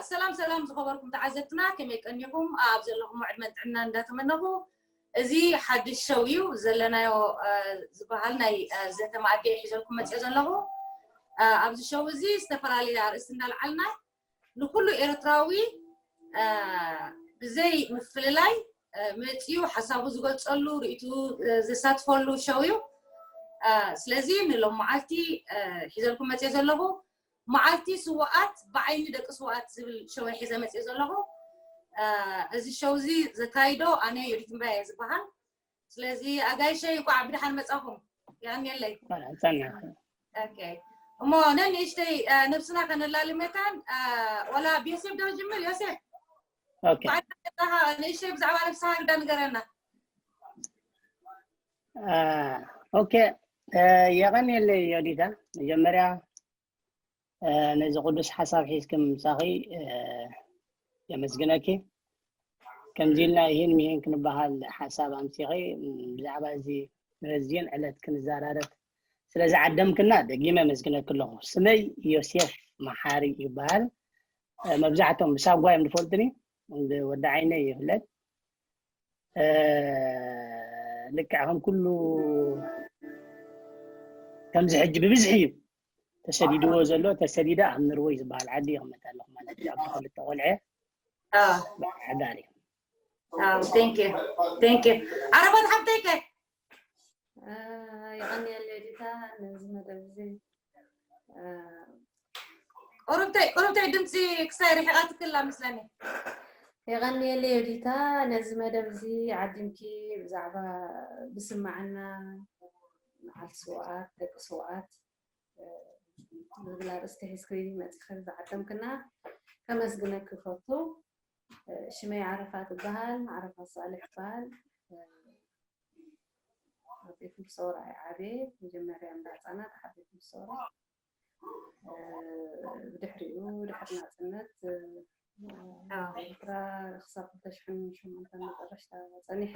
ሰላም ሰላም ዝኸበርኩም ተዓዘብትና፣ ከመይ ቀኒኹም? ኣብ ዘለኹም ዕድመን ጥዕናን እንዳተመነኹ፣ እዚ ሓድሽ ሸው እዩ ዘለናዮ፣ እ፣ ዝበሃል ናይ፣ እ፣ ዘተ መኣዲ እየ ሒዘልኩም መፅኦ ዘለኹ። እ፣ ኣብዚ ሸው እዚ ዝተፈላለዩ ኣርእስቲ እንዳልዓልና ንኩሉ ኤርትራዊ፣ እ፣ ብዘይ ምፍልላይ፣ እ፣ መፂኡ ሓሳቡ ዝገልፀሉ፣ ርእይቱ፣ እ፣ ዘሳትፈሉ ሸው እዩ። እ፣ ስለዚ ንሎም መዓልቲ፣ እ፣ ሒዘልኩም መፅኦ ዘለኹ መዓልቲ ስውኣት ብዓይኒ ደቂ ስውኣት ዝብል ሸው ሒዘ መፅኦ ዘለኹ። እ፣ እዚ ሸው እዚ ዘካይዶ ኣነ ዮዲት እምበያ እየ ዝበሃል። ስለዚ ኣጋይሸይ እንኳዕ ብደሓን መጻኹም። የቐንየለይ። ጸና ኦኬ። እሞ ነንእሽተይ፣ እ፣ ነብስና ከነላሊ መታን፣ እ፣ ወላ ብዮሴፍ ዶ ክጅምር? ዮሴፍ፣ ኦኬ እንኳዕ ደሓን መጻኻ። ንእሽተይ ብዛዕባ ነብስኻ ግዳ ንገረና። እ፣ ኦኬ እ፣ የቐንየለይ ዮዲታ። መጀመርያ እ፣ ነዚ ቅዱስ ሓሳብ ሒዝኪ ምምጻኺ እ፣ የመስግነኪ። ከምዚ ኢልና ይህን ምሂን ክንበሃል ሓሳብ ኣምጺኺ፣ ም፣ ብዛዕባ እዚ ረዚን ዕለት ክንዘራረብ ስለ ዝዓደምክና ደጊመ የመስግነኪ ኣለኹ። ስመይ ዮሴፍ መሓሪ ይበሃል። እ፣ መብዛሕትኦም ብሳጓ እዮም ዝፈልጡኒ፣ ወዲ ዓይነይ ይፍለጥ። እ፣ ልክዕ ከም ኩሉ ከምዚ ሕጂ ብብዝሒ እዩ ተሰዲድዎ ዘሎ። ተሰዲደ ኣብ ኖርወይ ዝበሃል ዓዲ ይቕመጥ ኣለኹ ማለት እዩ። ኣብ ክልተ ቆልዐ ኣዎ፣ ሓዳር እዩ። ኣዎ፣ thank you፣ thank you። ዓረፋት ሓብተይ ከ? እ፣ የቐንየለይ ዲታ ነዚ መደብ እዚ። እ፣ ቁሩብተይ፣ ቁሩብተይ ድምፂ ክሳይ ርሒቓትክላ መስለኒ። የቐንየለይ ዲታ ነዚ መደብ እዚ ዓዲምኪ ብዛዕባ ብስማዕና መዓልቲ ስውኣት፣ ደቂ ስውኣት፣ እ፣ ዝብል ኣርእስቲ ሒዝኪ መፂኺ ዝዓደምክና ከመስግነኪ ይፈቱ። እ፣ ሽመይ ዓረፋት እበሃል፣ ዓረፋት ሳልሕ እበሃል። እ፣ ኣብ ቤት ሙሶራ እየ ዓብየ። መጀመርያ እንዳ ህፃናት ኣብ ቤት ሙሶራ፣ እ፣ ብድሕሪኡ ድሕሪ ናፅነት፣ እ፣ ኣዎ። ኤርትራ ክሳብ ክልተ ሽሕን ሸሞንተን መጨረሽታ ፀኒሐ።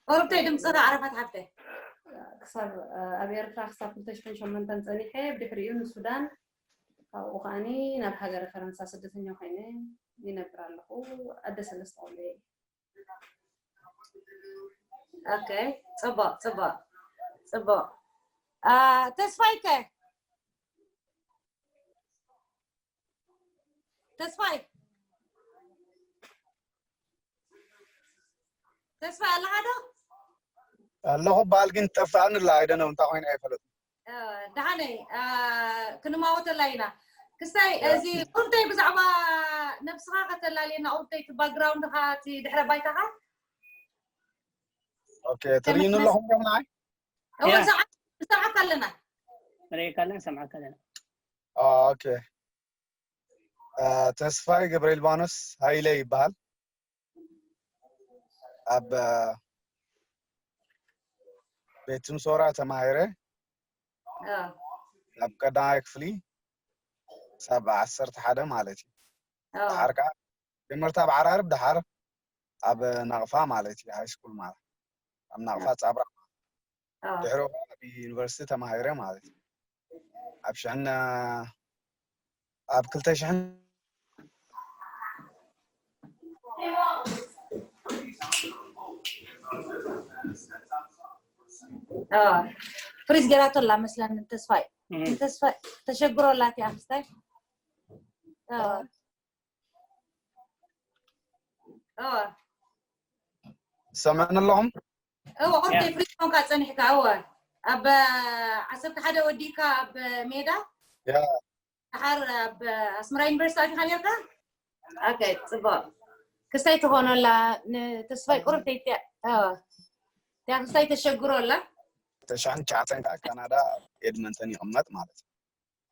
ቁሩብተይ ድምፅኻ ዓረፋት ሓብተይ። ክሳብ፣ እ፣ ኣብ ኤርትራ ክሳብ ክልተ ሽሕን ሸሞንተን ፀኒሐ። ብድሕሪኡ ንሱዳን፣ ካብኡ ከዓኒ ናብ ሃገረ ፈረንሳ ስደተኛ ኮይነ ይነብር ኣለኹ። ኣደ ሰለስተ ቆልዑ እየ። ኦኬ፣ ፅቡቕ፣ ፅቡቕ፣ ፅቡቕ። አ፣ ተስፋይ ከ? ተስፋይ? ተስፋይ ኣለኻ ዶ? ኣለኹ በሃል ግን ትጠፍኣኒ ኣላ። ኣይደነው እንታይ ኮይነ ኣይፈለጥን። እ፣ ደሓነይ፣ እ፣ ክንማወተላ ኢና። ክስታይ፣ ያ። እዚ ቁርብተይ ብዛዕባ ነብስኻ ከተላልየና፣ ቁርብተይ፣ እቲ ባክግራውንድኻ፣ እቲ ድሕረ ባይታኻ። ኦኬ፣ ትርእይኒ ኣለኹም ዶ ንዓይ? እወ፣ ያ። ንሰምዓ-፣ ንሰምዓካ ኣለና። ንርእየካ ኣለና፣ ንሰምዓካ ኣለና። አ፣ ኦኬ። አ፣ ተስፋይ ገብረ ሊባኖስ ሃይለ ይበሃል። ኣብ፣ አ፣ ቤት ትምሶራ ተማሂረ። እ፣ ኣብ ቀዳማይ ክፍሊ ሳብ ዓሰርተ ሓደ ማለት እዩ። እ፣ ደሓር ከዓ ጀመርታ ኣብ ዓራርብ፣ ደሓር ኣብ ናቕፋ ማለት እዩ፣ ሃይ ስኩል ማለት ኣብ ናቕፋ ጻብራ። እ፣ ድሕሪ ኣብ ዩኒቨርሲቲ ተማሂረ ማለት እዩ። ኣብ ሽሕን ኣብ ክልተ ሽሕን እ፣ ፍሪዝ ገይራቶ ኣላ መስለኒ ተስፋይ። እም። ተስፋይ ተሸግሮ ኣላ እቲኣ ክስታይ። እ፣ እ፣ ትሰምዕኒ ኣለኹም? እወ፣ ቁርብተይ ያ። ፍሪዝ ኮንካ ጸኒሕካ፣ እወ። ኣብ ዓሰርተ ሓደ ወዲእካ ኣብ ሜዳ? ያ። ደሓር ኣብ ኣስመራ ዩኒቨርሲቲ ኣቲኻ ኔርካ? ኦኬ፣ ጽቡቕ። ክስታይ ትኾኖ ኣላ፣ ንተስፋይ ቁርብተይ እቲኣ፣ እወ። እቲኣ ክስታይ ተሸግሮ ኣላ። ተሽዓን ትሽዓተን ከዓ ካናዳ ኤድመንተን ይቕመጥ ማለት እዩ።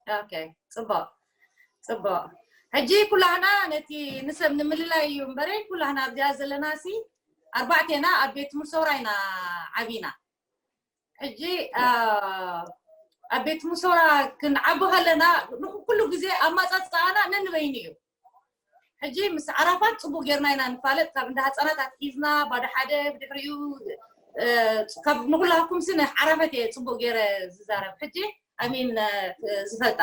ኦኬ፣ ጽቡቕ፣ ጽቡቕ። ሕጂ ኩላህና ነቲ ንሰብ ንምልላይ እዩ እምበረ፣ ኩላህና ኣብዚኣ ዘለናሲ ኣርባዕቴና ኣብ ቤት ትምህርቲ ሰውራ ኢና ዓቢና። ሕጂ፣ አ፣ ኣብ ቤት ትምህርቲ ሰውራ ክንዓቢ ከለና ንኩ-፣ ኩሉ ግዜ ኣማጻጽኣና ነንበይኑ እዩ። ሕጂ ምስ ዓራፋት ጽቡቕ ጌርና ኢና ንፋለጥ፣ ካብ እንዳ ህጻናት ኣትሒዝና፣ ባዶ ሓደ፣ ብድሕሪኡ፣ እ፣ ካብ ንኩላኩምሲ ንዓራፈት እየ ጽቡቕ ጌረ ዝዛረብ። ሕጂ፣ I mean፣ እ፣ ዝፈልጣ።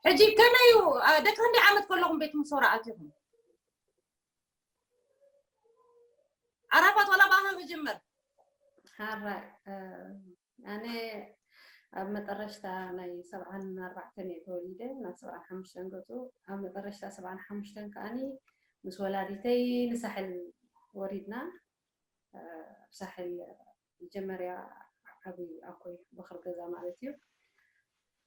ሕጂ ከመይ እዩ? አ፣ ደቂ ክንደይ ዓመት ከለኹም ቤት ምሶራ ኣቲኹም? ዓራፋት፣ ዋላ ብኣኻ ክጅምር። ሓራይ ኣነ ኣብ መጠረሽታ ናይ ሰብዓን ኣርባዕተን እየ ተወሊደ፣ ናብ ሰብዓን ሓሙሽተን ገፁ። ኣብ መጠረሽታ ሰብዓን ሓሙሽተን ከዓኒ ምስ ወላዲተይ ንሳሕል ወሪድና። ኣብ ሳሕል መጀመርያ ዓብይ ኣኮይ በኽሪ ገዛ ማለት እዩ።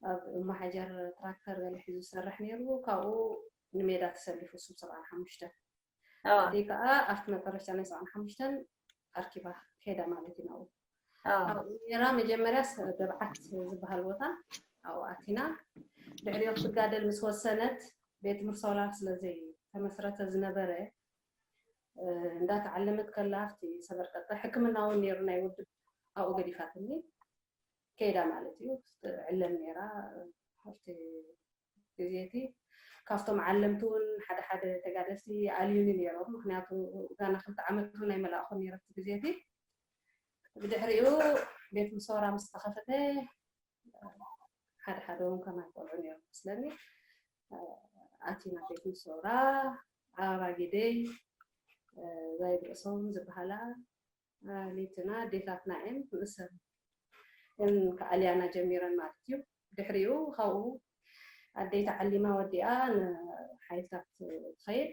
ኣብ እማሓጀር ትራክተር ገለ ሒዙ ዝሰርሕ ነይሩ። ካብኡ ንሜዳ ተሰሊፉ እሱም ሰብዓን ሓሙሽተን። ኣደይ ከዓ ኣብቲ መጠረሽታ ናይ ሰብዓን ሓሙሽተን ኣርኪባ ከይዳ ማለት እዩ ናብኡ። ኣብኡ ነይራ። መጀመርያ ደብዓት ዝበሃል ቦታ ኣብኡ ኣቲና። ድሕሪኡ ክትጋደል ምስ ወሰነት፣ ቤት ምሶራ ስለ ዘይተመስረተ ዝነበረ፣ እንዳተዓለመት ከላ ኣብቲ ሰበርቀጠ ሕክምና እውን ነይሩ ናይ ውድብ፣ ኣብኡ ገዲፋትኒ ከይዳ ማለት እዩ። ትዕለም ነይራ ኣብቲ ግዜ እቲ። ካብቶም ዓለምቲ እውን ሓደ ሓደ ተጋደልቲ ኣልዩኒ ነይሮም። ምክንያቱ ጋና ክልተ ዓመት እውን ኣይመላእኹን ነይረ ኣብቲ ግዜ እቲ። ብድሕሪኡ ቤት ምሶራ ምስ ተኸፈተ ሓደ ሓደ እውን ከማይ ቆልዑ ነይሮም መስለኒ። ኣቲና ቤት ምሶራ፣ ዓበባ ጊደይ፣ ዛይድ ርእሶም ዝበሃላ ሌትና ኣዴታትና እየን። ንእሰን እን ከኣልያና ጀሚረን ማለት እዩ። ድሕሪኡ ካብኡ ኣደይ ተዓሊማ ወዲኣ ንሓይልታት ትኸይድ።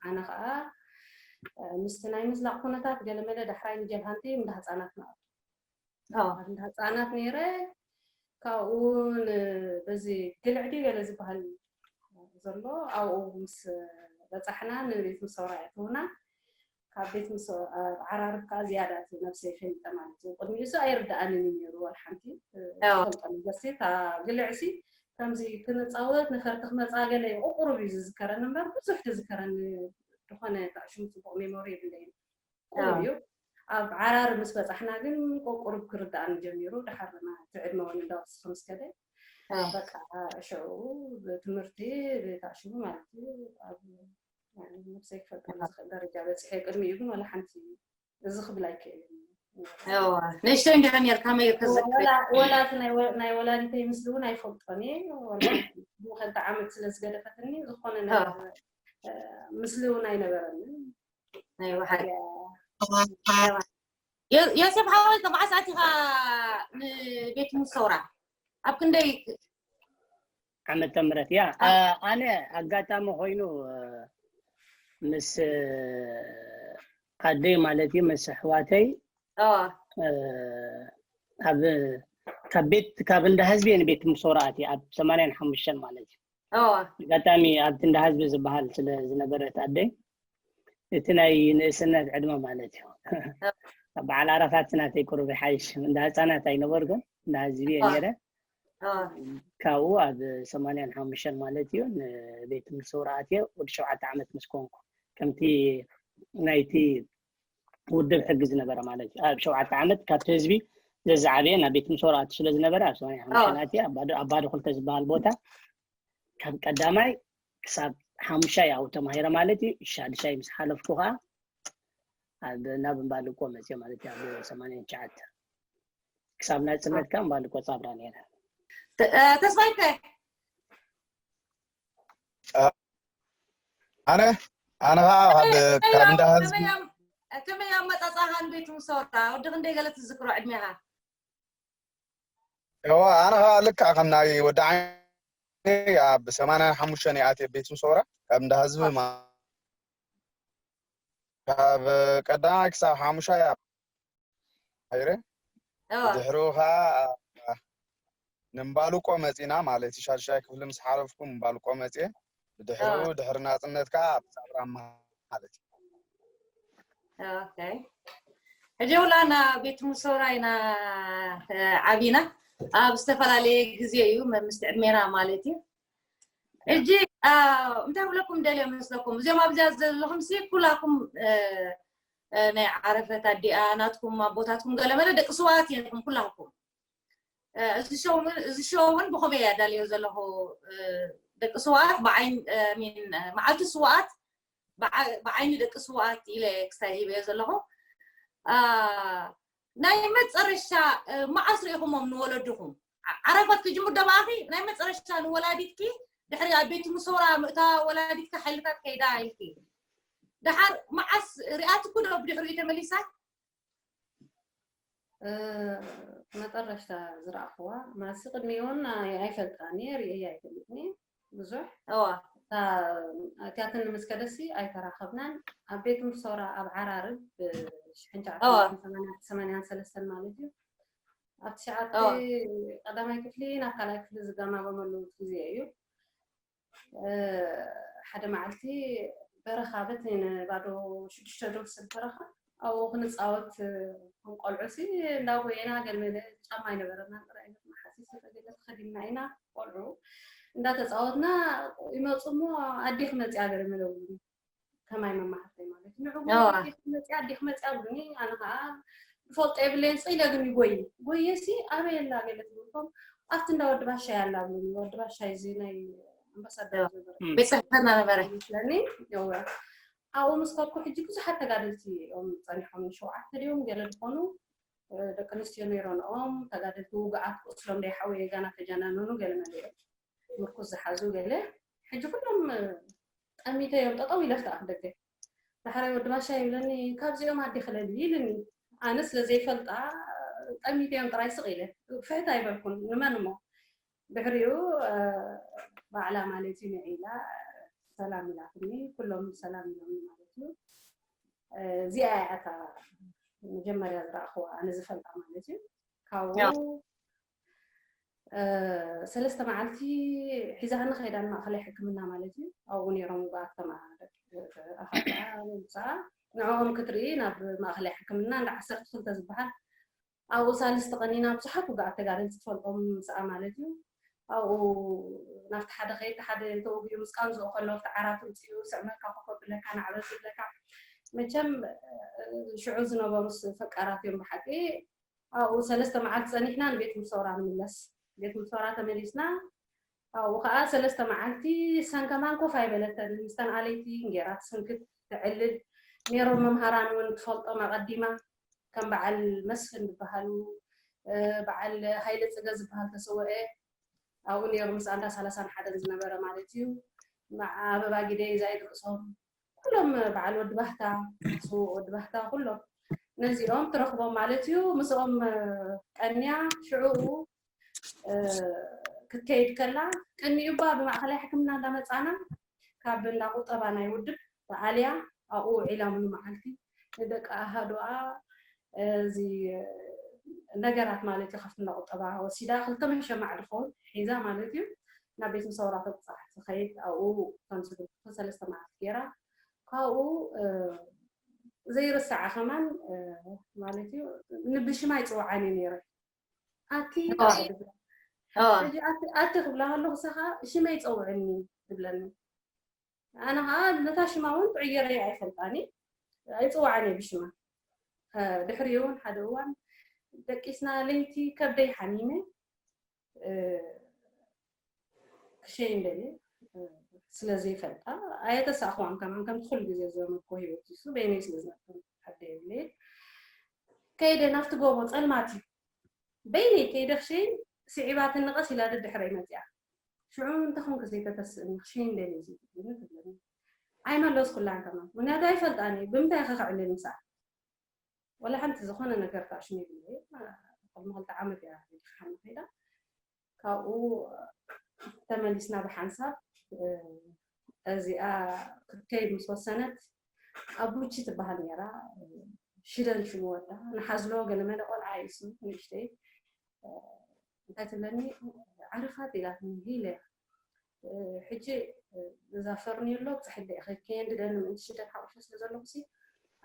ኣነ ከዓ ምስቲ ናይ ምዝላቕ ኩነታት ገለመለ ዳሕራይ ንጀብሃንቲ እንዳ ህፃናት ንኣቱ ኣብ እንዳ ህፃናት ነይረ። ካብኡ በዚ ግልዕዲ ገለ ዝበሃል ዘሎ ኣብኡ ምስ በፃሕና ንቤት ምሶራ የእተውና። ካብ ቤት ምሶ ዓራርብ ከዓ ዝያዳ እቲ ነብሰይ ፈሊጠ ማለት እዩ። ቅድሚኡ ሱ ኣይርድኣንን እዩ ነይሩ ዋላ ሓንቲ። ፈልጠ ዩኒቨርሲቲ እታ ግልዕሲ ከምዚ ክንፃወት ነፈርቲ ክመፃ ገለ እዩ ቁሩብ እዩ ዝዝከረኒ እምበር ብዙሕ ዝዝከረኒ ዝኾነ ታዕሽሙ ፅቡቕ ሜሞሪ የብለይን። ቁሩብ እዩ። ኣብ ዓራር ምስ በፃሕና ግን ቁሩብ ክርድኣኒ ጀሚሩ። ድሓር እቲ ዕድመ እውን እንዳወሰኸ ምስ ከደ በቃ ሽዑ ብትምህርቲ ብታዕሽሙ ማለት እዩ ኣብ ነብሰይ ክፈልጠሉ ዝኽእል ደረጃ በፂሐ። ቅድሚኡ ግን ዋላ ሓንቲ እዚ ክብል ኣይክእልን። ንእሽተይ እንዲኻ ነርካ መይ ክዝክር ወላ እቲ ናይ ወላዲተይ ምስሊ እውን ኣይፈልጦን እየ። ክልተ ዓመት ስለ ዝገደፈትኒ ዝኾነ ነገር ምስሊ እውን ኣይነበረንን። ዮሴፍ ሓወይ መዓስ ኣቲኻ ንቤት ሙሰውራ ኣብ ክንደይ ዓመተ ምህረት ያ ኣነ ኣጋጣሚ ኮይኑ ምስ ኣደይ ማለት እዩ ምስ ኣሕዋተይ ኣብ ካብ ቤት ካብ እንዳ ህዝቢ ንቤት ሙሰውራ ኣትየ ኣብ ሰማንያን ሓሙሽተን ማለት እዩ። ኣጋጣሚ ኣብቲ እንዳ ህዝቢ ዝበሃል ስለ ዝነበረት ኣደይ እቲ ናይ ንእስነት ዕድመ ማለት እዩ። በዓል ዓራፋት ናተይ ቁሩብ ይሓይሽ እንዳ ህፃናት ኣይነበርኩን እንዳ ህዝቢ እየ ነይረ። ካብኡ ኣብ ሰማንያን ሓሙሽተን ማለት እዩ ንቤት ትምህርቲ ሰውራ ኣትየ ወዲ ሸውዓተ ዓመት ምስ ኮንኩ ከምቲ ናይቲ ውድብ ሕጊ ዝነበረ ማለት እዩ። ኣብ ሸውዓተ ዓመት ካብቲ ህዝቢ ዘዝዓበየ ናብ ቤት ትምህርቲ ሰውራ ኣትዩ ስለ ዝነበረ ኣብ ሰማንያን ሓሙሽተን ኣትየ ኣብ ባዶ ክልተ ዝበሃል ቦታ ካብ ቀዳማይ ክሳብ ሓሙሻይ ኣብኡ ተማሂረ ማለት እዩ። ሻድሻይ ምስ ሓለፍኩ ከዓ ኣብ ናብ እምባልቆ መፅየ ማለት እዩ። ኣብ ሰማንያን ትሽዓተ ክሳብ ናፅነት ከዓ እምባልቆ ፃብራ ነይረ። ተስፋይከ ኣነ ኣነ ከዓ ካብ ካብ እንዳ ህዝቢ ከመይ ኣመፃፃኻን ቤት ሙሶራ ወዲ ክንደይ ገለ ትዝክሮ ዕድሜኻ? እዋ ኣነ ከዓ ልክዕ ከም ናይ ወዲ ዓይኒ ኣብ ሰማንያን ሓሙሽተን እየ ኣትየ ቤት ምሶራ ካብ እንዳ ህዝቢ ማ- ካብ ቀዳማይ ክሳብ ሓሙሻይ ኣብ ሃይረ ድሕሩ ከዓ ንምባልቆ መፂና ማለት እዩ። ሻድሻይ ክፍሊ ምስ ሓለፍኩ ምባልቆ መፅየ። ብድሕሩ ድሕሪ ናፅነት ከዓ ኣብ ፃብራ ማለት እዩ። ሕጂ ውላና ቤት ሙሶራ ኢና ዓቢና ኣብ ዝተፈላለየ ግዜ እዩ መምስቲ ዕድሜና ማለት እዩ። ሕጂ እንታይ ብለኩም ደልዮ መስለኩም እዚኦም ኣብዚኣ ዘለኹም ሲ ኩላኩም ናይ ዓረፈት ኣዲኣ ናትኩም ኣቦታትኩም ገለመለ ደቂ ስዋት ኢኹም ኩላኩም። እዚ ሾው እውን ብኸመይ እያ ዳልዮ ዘለኹ ደቂ ስዋት ብዓይን መዓልቲ ስዋት ብዓይኒ ደቂ ስዋት ኢለ ክሳይ ሂበዮ ዘለኹ። ናይ መፀረሻ መዓስ ሪኢኹሞም ንወለድኹም ዓረፋት ክጅምር ደማኺ ናይ መጨረሻ ንወላዲትኪ ድሕሪ ኣብ ቤት ሙሰውራ ምእታ ወላዲትካ ሓይልታት ከይዳ ኢልኪ። ደሓር መዓስ ሪኣትኩ ዶ ብድሕሪኡ ተመሊሳ? መጠረሽታ ዝረኣኽዋ ማሲ ቅድሚውን ኣይፈልጣኒ ርእየ ኣይፈልጥኒ ብዙሕ እዋ እቲያትን ምስ ከደሲ ኣይተራኸብናን። ኣብ ቤት ምሶራ ኣብ ዓራርብ እዋ ሰማንያን ሰለስተን ማለት እዩ። ኣብ ትሽዓተ እዋ ቀዳማይ ክፍሊ ናብ ካልኣይ ክፍሊ ዝገማገመሉ ግዜ እዩ። ሓደ መዓልቲ በረኻ በት ባዶ ሽዱሽተ ዶ ሰብ በረኻ ኣብኡ ክንፃወት ከም ቆልዑ ሲ እንዳጎየና ገለ መለ ጫማ ኣይነበረና ጥራይ መሓሲስ ተገለ ተኸዲና ኢና ቆልዑ እንዳተፃወትና ይመፁ እሞ ኣዴኺ መፅያ ገለ መለ ብሉኒ። ከማይ መማህርተይ ማለት ንዕኡ ኣዲኽ መፅያ ኣዲኽ መፅያ ብሉኒ። ኣነ ከዓ ብፈልጦ የብለይን ስቕ ኢለ ግን ይጎይ ጎየ ሲ ኣበይ ኣላ ገለ ትብልኩም ኣብቲ እንዳ ወዲ ባሻይ ኣላ ብሉኒ። ወዲ ባሻይ እዚ ናይ ኣምባሳደር ዝነበረ ቤት ጽሕፈትና ነበረ ይመስለኒ። ኣብኡ ምስ ከድኩ ሕጂ ብዙሓት ተጋደልቲ እዮም ፀኒሖም። ሸውዓተ ድዮም ገለ ዝኾኑ ደቂ ኣንስትዮ ነይረንኦም ተጋደልቲ ውግኣት ቁስሎም ደይሓወየ ጋና ተጀናነኑ ገለ መለ እዮም ምርኩስ ዝሓዙ ገለ ሕጂ ኩሎም ጠሚተ እዮም ጠጠው ኢለ ፍትኣፍ ደገ ዳሕራይ ወዲ ባሻ ይብለኒ ካብዚኦም ኣዲ ክለሊ ኢልኒ። ኣነ ስለ ዘይፈልጣ ጠሚተ እዮም ጥራይ ስቕ ኢለ ፍሕት ኣይበልኩን ንመን እሞ ድሕሪኡ ባዕላ ማለት እዩ ንዒላ ሰላም ኢላትኒ ኩሎም ሰላም ኢሎምኒ ማለት እዩ። እዚኣ እያ እታ መጀመርያ ዝረኣኽዋ ኣነ ዝፈልጣ ማለት እዩ። ካብኡ ሰለስተ መዓልቲ ሒዛኒ ከይዳ ንማእኸላይ ሕክምና ማለት እዩ። ኣብኡ ነይሮም ውግኣት ከማ ኣሓ ምምፃኣ ንዕኦም ክትርኢ ናብ ማእኸላይ ሕክምና እንዳ ዓሰርተ ክልተ ዝበሃል ኣብኡ ሳልስቲ ቀኒና ብዙሓት ውግኣት ተጋደልቲ ትፈልጦም ምስኣ ማለት እዩ። ኣብኡ ናብቲ ሓደ ከይድ ሓደ ተወጊኡ ምስ ቃንዝኡ ከሎ ኣብቲ ዓራት ውፅኡ ስዕመካ ኮፍ ኣብለካ ናዕበስ ይብለካ። መቸም ሽዑ ዝነበሩስ ፈቃራት እዮም ብሓቂ። ኣብኡ ሰለስተ መዓልቲ ፀኒሕና ንቤት ምሰውራ ንምለስ። ቤት ምሰውራ ተመሊስና ኣብኡ ከዓ ሰለስተ መዓልቲ ሳን ከማን ኮፍ ኣይበለተን ምስተን ኣለይቲ እንጌራ ትስንክት ተዕልል ነይሮም መምሃራን እውን ትፈልጦም ኣቐዲማ ከም በዓል መስፍን ዝበሃሉ በዓል ሃይለ ፅገ ዝበሃል ተሰወአ ኣብኡ ነይሩ ምስ ኣንዳ ሰላሳን ሓደን ዝነበረ ማለት እዩ። ኣበባ ጊደ ዛይድ ርእሶም ኩሎም በዓል ወዲ ባህታ ስዉእ ወዲ ባህታ ኩሎም ነዚኦም ትረኽቦም ማለት እዩ። ምስኦም ቀንያ ሽዑኡ ክትከይድ ከላ ቀኒኡ ባ ብማእኸላይ ሕክምና እንዳመፃና ካብ እንዳ ቁጠባ ናይ ውድብ ብኣልያ ኣብኡ ውዒላ ሙሉ መዓልቲ ንደቂ ኣሃዱኣ እዚ ነገራት ማለት እዩ ካብቲ እንዳ ቁጠባ ወሲዳ ክልተ መሸማዕ ድኸውን ሒዛ ማለት እዩ ናብ ቤት ምሰውራ ተብፃሕ ትኸይድ ኣብኡ ከም ዝብል ሰለስተ መዓልቲ ገይራ ካብኡ ዘይርሳዓ ከማን ማለት እዩ ንብሽማ ይፅውዓኒ ነይረ ኣቲ ኣቲ ክብላ ከለኩ ሰኻ ሽመይ ፀውዕኒ ትብለኒ ኣነ ከዓ ነታ ሽማ እውን ጥዕየረይ ኣይፈልጣኒ ኣይፅዋዕን እየ ብሽማ ድሕሪኡ እውን ሓደ እዋን ደቂስና ለይቲ ከብደይ ሓሚመ ክሸይን ደልየ ስለ ዘይፈልጣ ኣየተሳእኽዋን ከማን ከምቲ ኩሉ ግዜ ዘመኮ ሂወት ይሱ በይነይ ስለ ዝነብር ሓደ የብለይ ከይደ ናብቲ ጎቦ ፀልማት እዩ በይነይ ከይደ ክሸይን ስዒባትኒ ቀስ ኢላ ደድሕረይ መፅያ ሽዑ እንተኹም ክዘይተተስእኒ ክሸይን ደልየ ዘይትብልኒ ትብለኒ ኣይመለስኩላን ከማን ምክንያቱ ኣይፈልጣን እየ ብምንታይ ከክዕልል ምሳኣ ወላ ሓንቲ ዝኾነ ነገር ተኣሽሙ ይብለ ቅድሚ ክልተ ዓመት እያ ሓሚ ከይዳ ካብኡ ተመሊስና ብሓንሳብ እዚኣ ክትከይድ ምስ ወሰነት ኣቡቺ ትበሃል ነራ ሽደን ሽሙ ወዳ ንሓዝሎ ገለ መለ ቆልዓ ይሱ ንእሽተይ እንታይ ትብለኒ ዓረፋት ኢላትኒ ሂለ ሕጂ እዛ ፈርኒሎ ኣብፅሕለ ኢኺ ከየንድደኒ ምእንቲ ሽደን ሓቑፈ ስለ ዘለኹ ሲ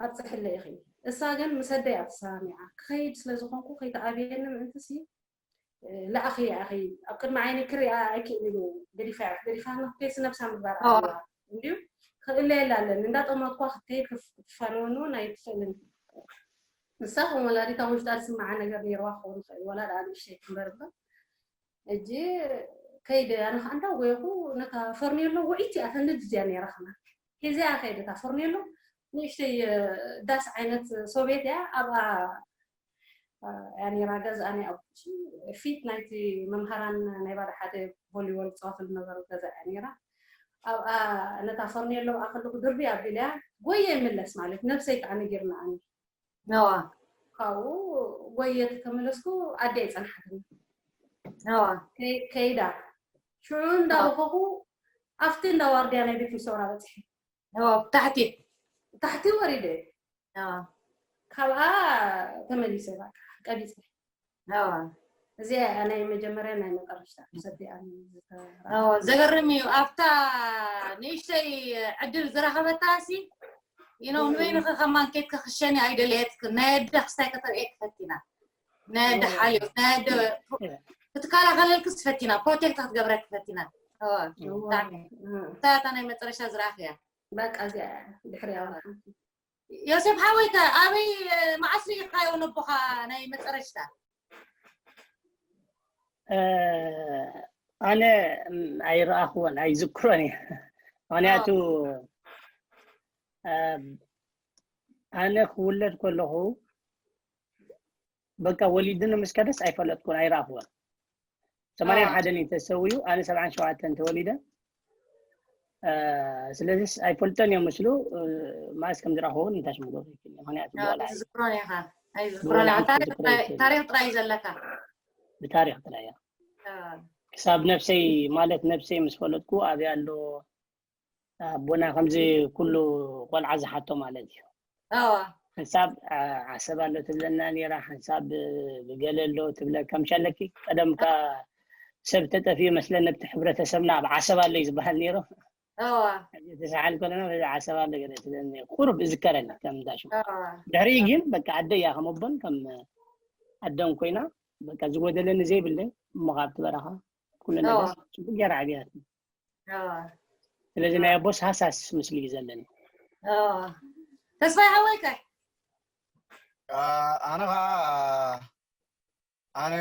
ኣብፅሕለ ኢኺ እሳ ግን ምስ ኣደይ እያ ተሰማሚዓ ክኸይድ ስለ ዝኾንኩ ከይተኣብየኒ ምእንቲ ሲ ለኣኺ ኢኺ ኣብ ቅድሚ ዓይኒ ክሪኣ ኣይክእልን እየ ገዲፋ ገዲፋ ንክቴሲ ነብሳ ምግባር ኣለዋ እንድዩ ክእለየላ ኣለኒ እንዳጠመትኳ ክትከይድ ክትፋነወኒ እውን ኣይትኽእልን ንሳ ከም ወላዲታ ውሽጣ ዝስምዓ ነገር ነይርዋ ክኸውን ይኽእል ወላ ደኣ ንእሽተይ ትንበር እምበር ሕጂ ከይደ ኣነ ከዓ እንዳጎየኹ ነታ ፈርኔሎ ውዒት እያ ተንድድ እያ ነይራ ከማን ሒዘያ ከይደ እታ ፈርኔሎ ንእሽተይ ዳስ ዓይነት ሶቤት እያ ኣብኣ እያ ነይራ ገዛኣ ናይ ኣቦች ፊት ናይቲ መምሃራን ናይ ባዶ ሓደ ቮሊቦል ዝፃወትሉ ነበሩ ገዛ እያ ነይራ። ኣብኣ ነታ ፈርኔሎ ኣብኣ ከለኹ ድርቢ ኣቢለያ ጎየ ይምለስ ማለት ነብሰይ ከዓ ነጊርና ኣነ ነዋ ካብኡ ጎየ ተመለስኩ። ኣደ ይፀንሓትኒ ነዋ ከይዳ ሽዑ እንዳበኸኹ ኣብቲ እንዳዋርድያ ናይ ቤት ምሰውራ በፅሒ ነዋ ብታሕቲ ታሕቲ ወሪደ ነዋ ካብኣ ተመሊሰ በቃ ቀቢፀ ነዋ እዚኣ እያ ናይ መጀመርያ ናይ መጠረሽታ ሰዲኣ ነዋ ዘገርም እዩ። ኣብታ ንእሽተይ ዕድል ዝረኸበታ ሲ you know ንበይንኺ ከማን ኬድኪ ክሸኒ ኣይደለየትክን። ናይ ኣደ ክስታይ ከተርእየኪ ፈቲና፣ ናይ ኣደ ሓልዮት ናይ ኣደ ክትከላኸለልክስ ፈቲና፣ ፕሮቴክት ክትገብረኪ ፈቲና። እወ፣ ብጣዕሚ እንታይ እታ ናይ መጨረሻ ዝረኣኽያ? በቃ እዚኣ እያ ድሕሪያ ወላ ሓንቲ ዮሴፍ ሓወይ ከ ኣበይ መዓስ ርኢኻዮ ነቦኻ ናይ መጨረሽታ? ኣነ ኣይረኣኽዎን ኣይዝክሮን እየ። ምክንያቱ ኣነ ክውለድ ከለኹ በቃ ወሊድኒ ምስ ከደስ ኣይፈለጥኩን ኣይረኣኽዎን። ሰማንያን ሓደን እዩ ተሰዊኡ ኣነ ሰብዓን ሸውዓተን ተወሊደ። ስለዚስ ኣይፈልጦን እዮም ምስሉ ማእስ ከም ዝረኣኽዎ እንታይ ሽም ክገብር ይክእል ምክንያቱ ዝክሮን ኢኻ ኣይዝክሮን ታሪክ ጥራይ ዘለካ ብታሪክ ጥራይ እያ ክሳብ ነብሰይ ማለት ነብሰይ ምስ ፈለጥኩ ኣብያ ኣሎ ኣቦና ከምዚ ኩሉ ቆልዓ ዝሓቶ ማለት እዩ። ሓንሳብ ዓሰብ ኣሎ ትብለና ነራ፣ ሓንሳብ ብገለ ኣሎ ትብለ ከም ሸለኪ ቀደም ካ ሰብ ተጠፊኡ መስለኒ ኣብቲ ሕብረተሰብና ኣብ ዓሰብ ኣሎ እዩ ዝበሃል ነይሩ። ተሰሓል ከለና በዚ ዓሰብ ኣሎ ገለ ትብለኒ ቁሩብ እዝከረኒ ከም እንዳሽሙ። ድሕሪ ግን በቃ ኣደ እያ ከም ኣቦን ከም ኣደን ኮይና በቃ ዝጎደለኒ ዘይብለይ እሞ ካብ ትበረኻ ኩሉ ነገር ጽቡቅ ገይራ ዓብያትኒ። ስለዚ ናይ ኣቦስ ሃሳስ ምስሊ እዩ ዘለኒ። ተስፋይ ሓወይ ከ ኣነ ከዓ ኣነ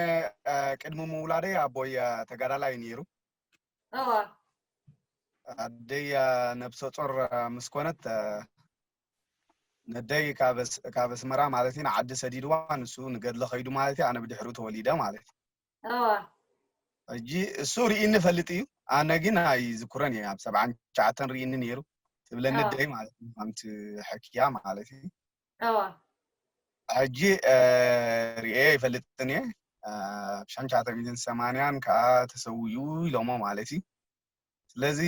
ቅድሚ ምውላደይ ኣቦይ ተጋዳላይ ነይሩ። ኣደይ ነብሰ ጾር ምስ ኮነት ነደይ ካብ ኣስመራ ማለት እዩ ንዓዲ ሰዲድዋ፣ ንሱ ንገድሊ ከይዱ ማለት እዩ። ኣነ ብድሕሪኡ ተወሊደ ማለት እዩ። ሕጂ እሱ ርኢኒ ፈልጥ እዩ፣ ኣነ ግን ኣይዝክሮን እየ። ኣብ ሰብዓን ትሽዓተን ርኢኒ ነይሩ ትብለኒ ኣደይ ማለት እዩ፣ ከምቲ ሕክያ ማለት እዩ። ሕጂ ርኤ ይፈልጥን እየ። ኣብ ሻን ትሽዓተ ሚእትን ሰማንያን ከዓ ተሰዊኡ ኢሎሞ ማለት እዩ። ስለዚ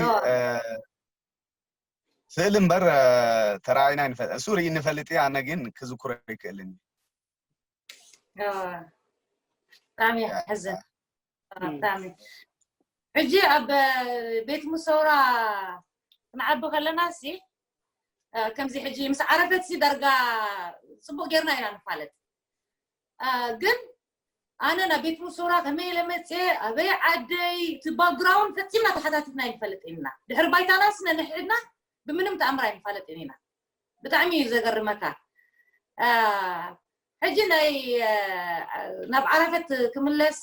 ስእሊ እምበር ተራእይና ይንፈ እሱ ርኢ ንፈልጥ እየ፣ ኣነ ግን ክዝክሮ ይክእልን እዩ። ብጣዕሚ የሕዝን። ብጣዕሚ ሕጂ ኣብ ቤት ሙሰውራ ክንዓቢ ከለና ሲ ከምዚ ሕጂ ምስ ዓረፈት ሲ ዳርጋ ፅቡቅ ጌርና ኢና ንፋለጥ። ግን ኣነ ናብ ቤት ሙሰውራ ከመይ ኢለ መፅየ፣ ኣበይ ዓደይ፣ እቲ ባክግራውንድ ፈፂምና ተሓታቲትና ኣይንፈልጥን ኢና። ድሕሪ ባይታናስ ነንሕድና ብምንም ተኣምር ኣይንፋለጥን ኢና። ብጣዕሚ እዩ ዘገርመካ። ሕጂ ናይ ናብ ዓረፈት ክምለስ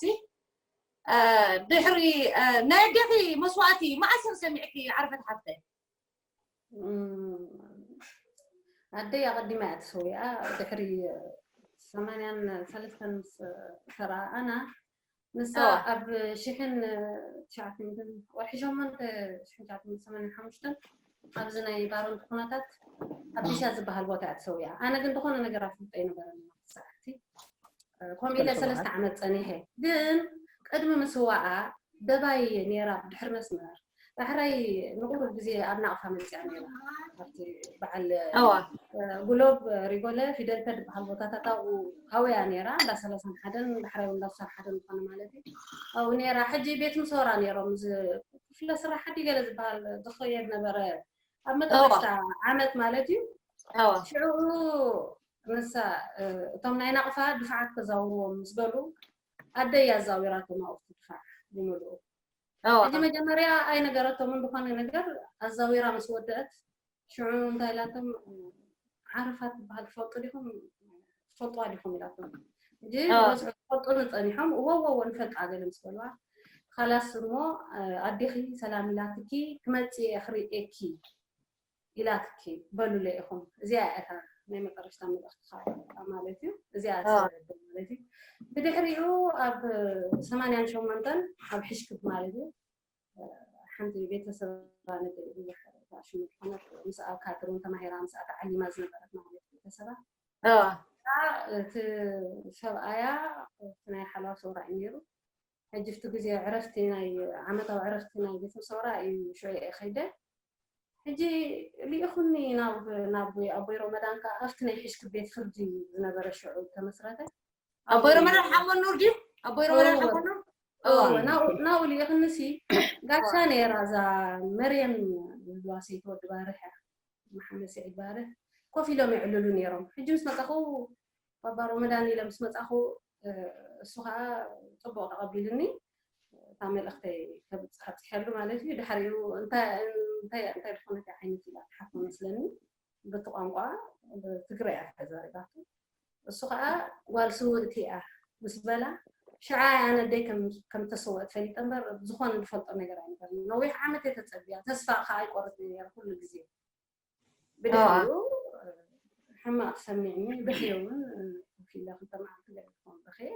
ድሕሪ ናይ ኣዴኺ መስዋእቲ መዓስ ሰሚዕኪ ዓረፈት ሓፍተይ? ኣደይ ኣቐዲማ እያ ተሰዊኣ ድሕሪ ሰማንያን ሰለስተን ምስ ተረኣኣና ንሳ ኣብ ሽሕን ትሽዓተ ሚእትን ወርሒ ሸሞንተ ሽሕን ትሽዓተ ሚእትን ሰማንያን ሓሙሽተን ኣብዚ ናይ ባረንቱ ኩነታት ኣብ ቢሻ ዝበሃል ቦታ እያ ተሰዊኣ። ኣነ ግን ዝኾነ ነገር ኣፍልጦ ኣይነበረኒ ሰዓቲ ከምኡ ኢለ ሰለስተ ዓመት ፀኒሐ። ግን ቅድሚ ምስዋኣ ደባይ ነይራ ብድሕሪ መስመር ዳሕራይ ንቁሩብ ግዜ ኣብ ናቕፋ መፅያ ነይራ። ኣብቲ በዓል ጉሎብ ሪጎለ ፊደልተ ዝበሃል ቦታታት ኣብኡ ሃውያ ነይራ። እንዳ ሰላሳን ሓደን ዳሕራይ እውን እንዳ ስሳን ሓደን ዝኾነ ማለት እዩ። ኣብኡ ነይራ። ሕጂ ቤት ምሰወራ ነይሮም። እዚ ክፍለ ስራሕ ሓዲ ገለ ዝበሃል ዝኸየድ ነበረ። ኣብ መጠረሽታ ዓመት ማለት እዩ። ሽዑ ንሳ እቶም ናይ ናቕፋ ድፋዓት ከዛውርዎም ምስ በሉ ኣደ እያ ኣዛዊራቶም ኣብቲ ድፋዕ ብምልኡ። ሕጂ መጀመርያ ኣይነገረቶምን ዝኾነ ነገር ኣዛዊራ ምስ ወደአት ሽዑ እንታይ ኢላቶም ዓረፋት ትበሃል ትፈልጡ ዲኹም ትፈልጥዋ ዲኹም ኢላቶም። ሕጂ ዝበዝሑ ትፈልጡ ንፀኒሖም እወ እወ እወ ንፈልጣ ገለ ምስ በልዋ ካላስ እሞ ኣዴኺ ሰላም ኢላትኪ ክመፅእ እየ ክርእየኪ ኢላትኪ በሉለ ኢኹም። እዚኣ እያ እታ ናይ መጠረሽታ መልእኽትኻ ማለት እዩ። እዚኣ ትሰርሕ ማለት እዩ። ብድሕሪኡ ኣብ ሰማንያን ሸሞንተን ኣብ ሕሽክብ ማለት እዩ። ሓንቲ ቤተሰብ ኣነ ብዙሕ ሽሙ ዝኾነት ምስኣ ካድር እውን ተማሂራ ምስኣ ተዓሊማ ዝነበረት ማለት ቤተሰባ እቲ ሰብኣያ እቲ ናይ ሓለዋ ሰውራ እዩ ነይሩ። ሕጂ እቲ ግዜ ዕረፍቲ ናይ ዓመታዊ ዕረፍቲ ናይ ቤተ ሰውራ እዩ ሽዑ እየ ከይደ። ሕጂ ልኢኹኒ ናብ ናብ ኣቦይ ሮመዳን ከዓ ኣብቲ ናይ ሕሽክ ቤት ፍርዲ ዝነበረ ሽዑ ተመስረተ። ኣቦይ ሮመዳን ሓመኑር ድዩ ኣቦይ ሮመዳን ሓመኑር ናብኡ ልኢኽኒ ሲ ጋሻ ነይራ እዛ መርየም ዝብልዋ ሰይቲ ወዲ ባርሕ እያ። መሓመድ ስዒድ ባርሕ ኮፍ ኢሎም የዕልሉ ነይሮም። ሕጂ ምስ መጣኹ ባባ ሮመዳን ኢለ ምስ መጣኹ እሱ ከዓ ፅቡቅ ተቐቢልኒ እታ መልእኽተይ ከብፅሕ ኣብፅሐሉ ማለት እዩ። ድሕሪኡ እንታይ እንታይ ዝኾነት ዓይነት ኢላ ትሓቶ መስለኒ በቲ ቋንቋ ትግረ እያ ተዛሪባቶ። እሱ ከዓ ጓል ስውእቲ እያ ምስ በላ ሽዓ ኣነ ኣደይ ከም ተሰወአት ፈሊጠ እምበር ዝኾነ ዝፈልጦ ነገር ኣይነበርኒ። ነዊሕ ዓመት እየ ተፀቢያ ተስፋ ከዓ ኣይቆርፅን ነይረ ኩሉ ግዜ። ብድሕሪኡ ሕማቕ ተሰሚዕኒ በኽየ እውን ኮፍ ኢለ ክልተ መዓልቲ ገለ ክኾን በኽየ።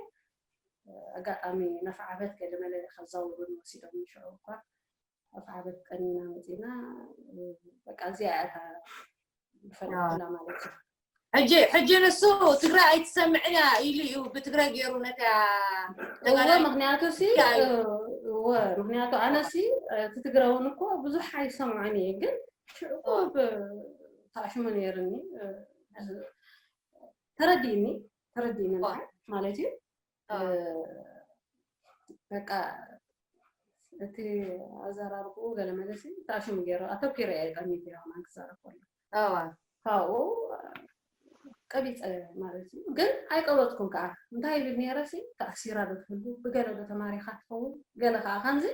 ኣጋጣሚ ነፍዓበት ገለ መለ ከዛውሩኒ ወሲዶም ሽዑ እኳ ነፍዓበት ቀኒና መፂና በቃ እዚኣ እያ እታ ዝፈለጥኩላ ማለት እዩ። ሕጂ ሕጂ ንሱ ትግራይ ኣይትሰምዕን እያ ኢሉ እዩ ብትግራይ ገይሩ ነታ እወ ምክንያቱ ሲ እወ ምክንያቱ ኣነ ሲ እቲ ትግረ እውን እኮ ብዙሕ ኣይሰምዖን እየ ግን ሽዑ እኮ ተኣሽሙ ነይርኒ ተረዲእኒ ተረዲእኒ ማለት እዩ በቃ እቲ ኣዘራርብኡ ገለ መለሲ ተኣሽሙ ገይሩ ኣተኪረ እየ ጠሚት ከማን ክዛረብ ከሎ ካብኡ ቀቢፀ ማለት እዩ ግን ኣይቀበፅኩን ከዓ እንታይ ይብል ነይረ ሲ ተኣሲራ ዶ ትህሉ ብገለ ዶ ተማሪኻ ትኸውን ገለ ከዓ ከምዚ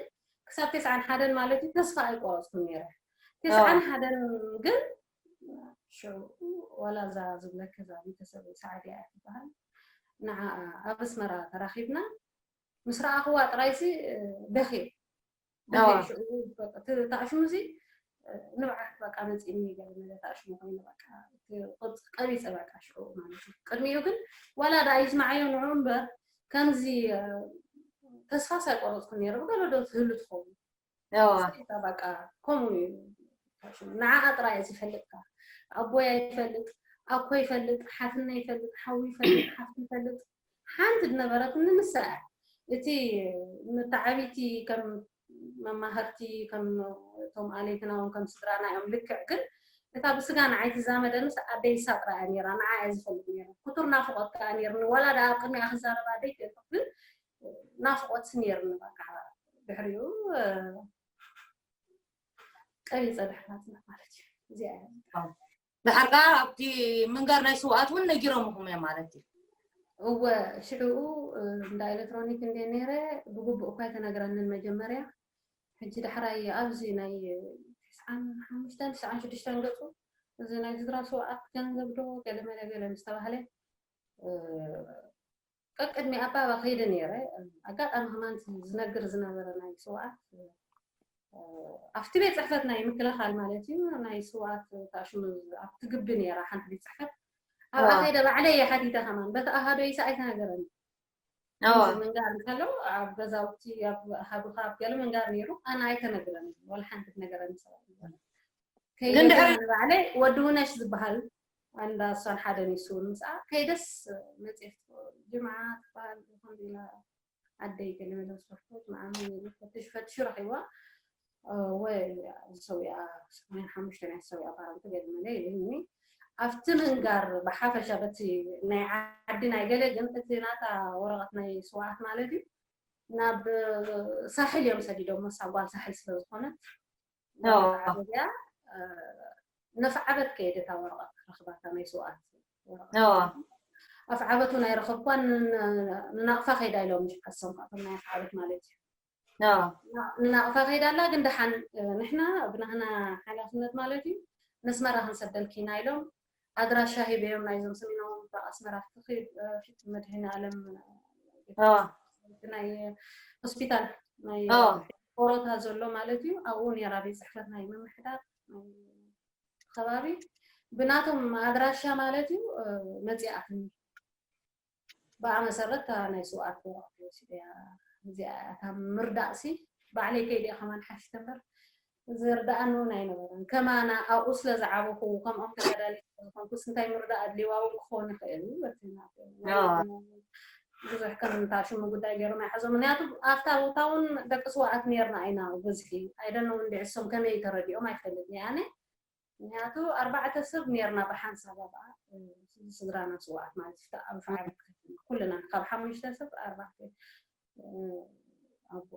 ክሳብ ተስዓን ሓደን ማለት እዩ ተስፋ ኣይቆረፅኩን ነይረ ተስዓን ሓደን ግን ሽዑ ዋላ እዛ ዝብለኪ እዛ ቤተሰብ ሰዓድያ እያ ትበሃል ንዓ ኣብ ኣስመራ ተራኺብና ምስ ረኣኽዋ ጥራይሲ በኺ ተኣሽሙ ዚ ንብዓት በቃ መፂኒ ገለ መለ ተኣሽሙ ኮይኑ በቃ ቀቢፀ በቃ ሽዑ ማለት እዩ ቅድሚኡ ግን ዋላ ዳ ይስማዓዮ ንዑ እምበር ከምዚ ተስፋ ሳይቆረፅኩ ነይረ ብገለ ዶ ትህሉ ትኸውን በቃ ከምኡ እዩ ንዓኣ ጥራይ እየ ዝፈልጥካ ኣቦይ ኣይፈልጥ ኣኮ ይፈልጥ ሓትና ይፈልጥ ሓዊ ይፈልጥ ሓፍቲ ይፈልጥ ሓንቲ ዝነበረትኒ ንሳ እያ እቲ መተዓቢቲ ከም መማህርቲ ከም እቶም ኣለይትና እውን ከም ስድራና እዮም ልክዕ ግን እታ ብስጋ ንዓይ ትዛመደንስ ኣደይ ሳጥራ እያ ነይራ ንዓ እያ ዝፈልጥ ነይሩ ክቱር ናፍቆት ከዓ ነይርኒ ዋላ ደኣ ኣብ ቅድሚኣ ክዛረብ ኣደይ ክእልኩ ግን ናፍቆት ነይርኒ በቃ ድሕሪኡ ቀቢፀ ድሕር ኣፅንሕ ማለት እዩ እዚኣ እያ ድሓር ከዓ ኣብቲ ምንጋር ናይ ስውኣት እውን ነጊሮምኹም እዮም ማለት እዩ እወ ሽዕኡ እንዳ ኤሌክትሮኒክ እንደ ነይረ ብግቡእ እኳ ኣይተነግረንን መጀመርያ ሕጂ ዳሕራይ ኣብዚ ናይ ተስዓን ሓሙሽተን ተስዓን ሽዱሽተን ገፁ እዚ ናይ ዝድራ ስውኣት ገንዘብ ዶ ገለመለ ገለ ምስ ተባህለ ቀቅድሚ ኣባባ ከይደ ነይረ ኣጋጣሚ ከማን ዝነግር ዝነበረ ናይ ስውኣት ኣብቲ ቤት ፅሕፈት ናይ ምክልኻል ማለት እዩ ናይ ስውኣት ታሽሙ ኣብቲ ግቢ ነይራ ሓንቲ ቤት ፅሕፈት ኣብኣ ከይደ ባዕለይ እየ ሓቲተ ከማን በቲ ኣሃዶ ይሳ ኣይተነገረኒ ምንጋር እንከሎ ኣብ ገዛውቲ ኣብ ኣሃዱኻ ኣብ ገለ ምንጋር ነይሩ ኣነ ኣይተነግረኒ ዋላ ሓንቲ ነገረኒ ሰባት ከይደ ባዕለይ ወዲ ውነሽ ዝበሃል ኣንዳ እሷን ሓደ ንሱ እውን ምስኣ ከይደስ መፅየት ጅምዓ ትበሃል ከምዚ ኢላ ኣደይ ገለ መለ ዝፈትዎ ጅምዓ መን ኢሉ ፈትሹ ፈትሹ ረኺብዋ ወይ ዝሰውያ ሰማንያን ሓሙሽተን እያ ዝሰውያ ፓረንቱ ገለ መለ ኢሉኒ ኣብቲ ምንጋር ብሓፈሻ በቲ ናይ ዓዲ ናይ ገለ ግን እቲ ናታ ወረቐት ናይ ስውኣት ማለት እዩ ናብ ሳሕል እዮም ሰዲዶም መሳ ጓል ሳሕል ስለ ዝኾነት ዓረብያ ነፍዓበት ከየደ እታ ወረቐት ክረኽባታ ናይ ስውኣት ኣፍዓበቱ ናይ ረኸብኳን ንናቕፋ ከይዳ ኢሎም ኣሰምኳቶም ናይ ኣፍዓበት ማለት እዩ ንናቕፋ ከይዳ ኣላ ግን ደሓን ንሕና ብናህና ሓላፍነት ማለት እዩ ነስመራ ክንሰደልኪ ኢና ኢሎም ኣድራሻ ሂበዮም ናይዞም ሰሜናዊ ምብራቕ ኣስመራ ትኽድ ፊት መድህን ኣለም ናይ ሆስፒታል ናይ ኦሮታ ዘሎ ማለት እዩ ኣብኡ ነራ ቤት ፅሕፈት ናይ ምምሕዳር ከባቢ ብናቶም ኣድራሻ ማለት እዩ። መፂኣትኒ ብኣ መሰረት እታ ናይ ስውኣት ወረቐት ወሲደያ። እዚኣ እታ ምርዳእ ሲ ባዕለይ ከይደ ከማን ሓፊተ እምበር ዝርዳኣኒ እውን ኣይነበረን። ከማና ኣብኡ ስለ ዝዓበኹ ከምኦም ተጋዳሊት ዝኾንኩስ እንታይ ምርዳእ ኣድልዋ እውን ክኸውን ይኽእል እዩ። ብዙሕ ከምታ ሽሙ ጉዳይ ገይሮም ኣይሓዞም። ምክንያቱ ኣብታ ቦታ እውን ደቂ ስውኣት ነርና ኢና ብብዝሒ። ኣይደነው እንዲ እሶም ከመይ ተረዲኦም ኣይፈልጥ እየ ኣነ። ምክንያቱ ኣርባዕተ ሰብ ነርና ብሓንሳብ ኣብኣ ስድራና ስውኣት ማለት እዩ። ኣብ ፋዕረት ኩልና ካብ ሓሙሽተ ሰብ ኣርባዕተ ኣቦ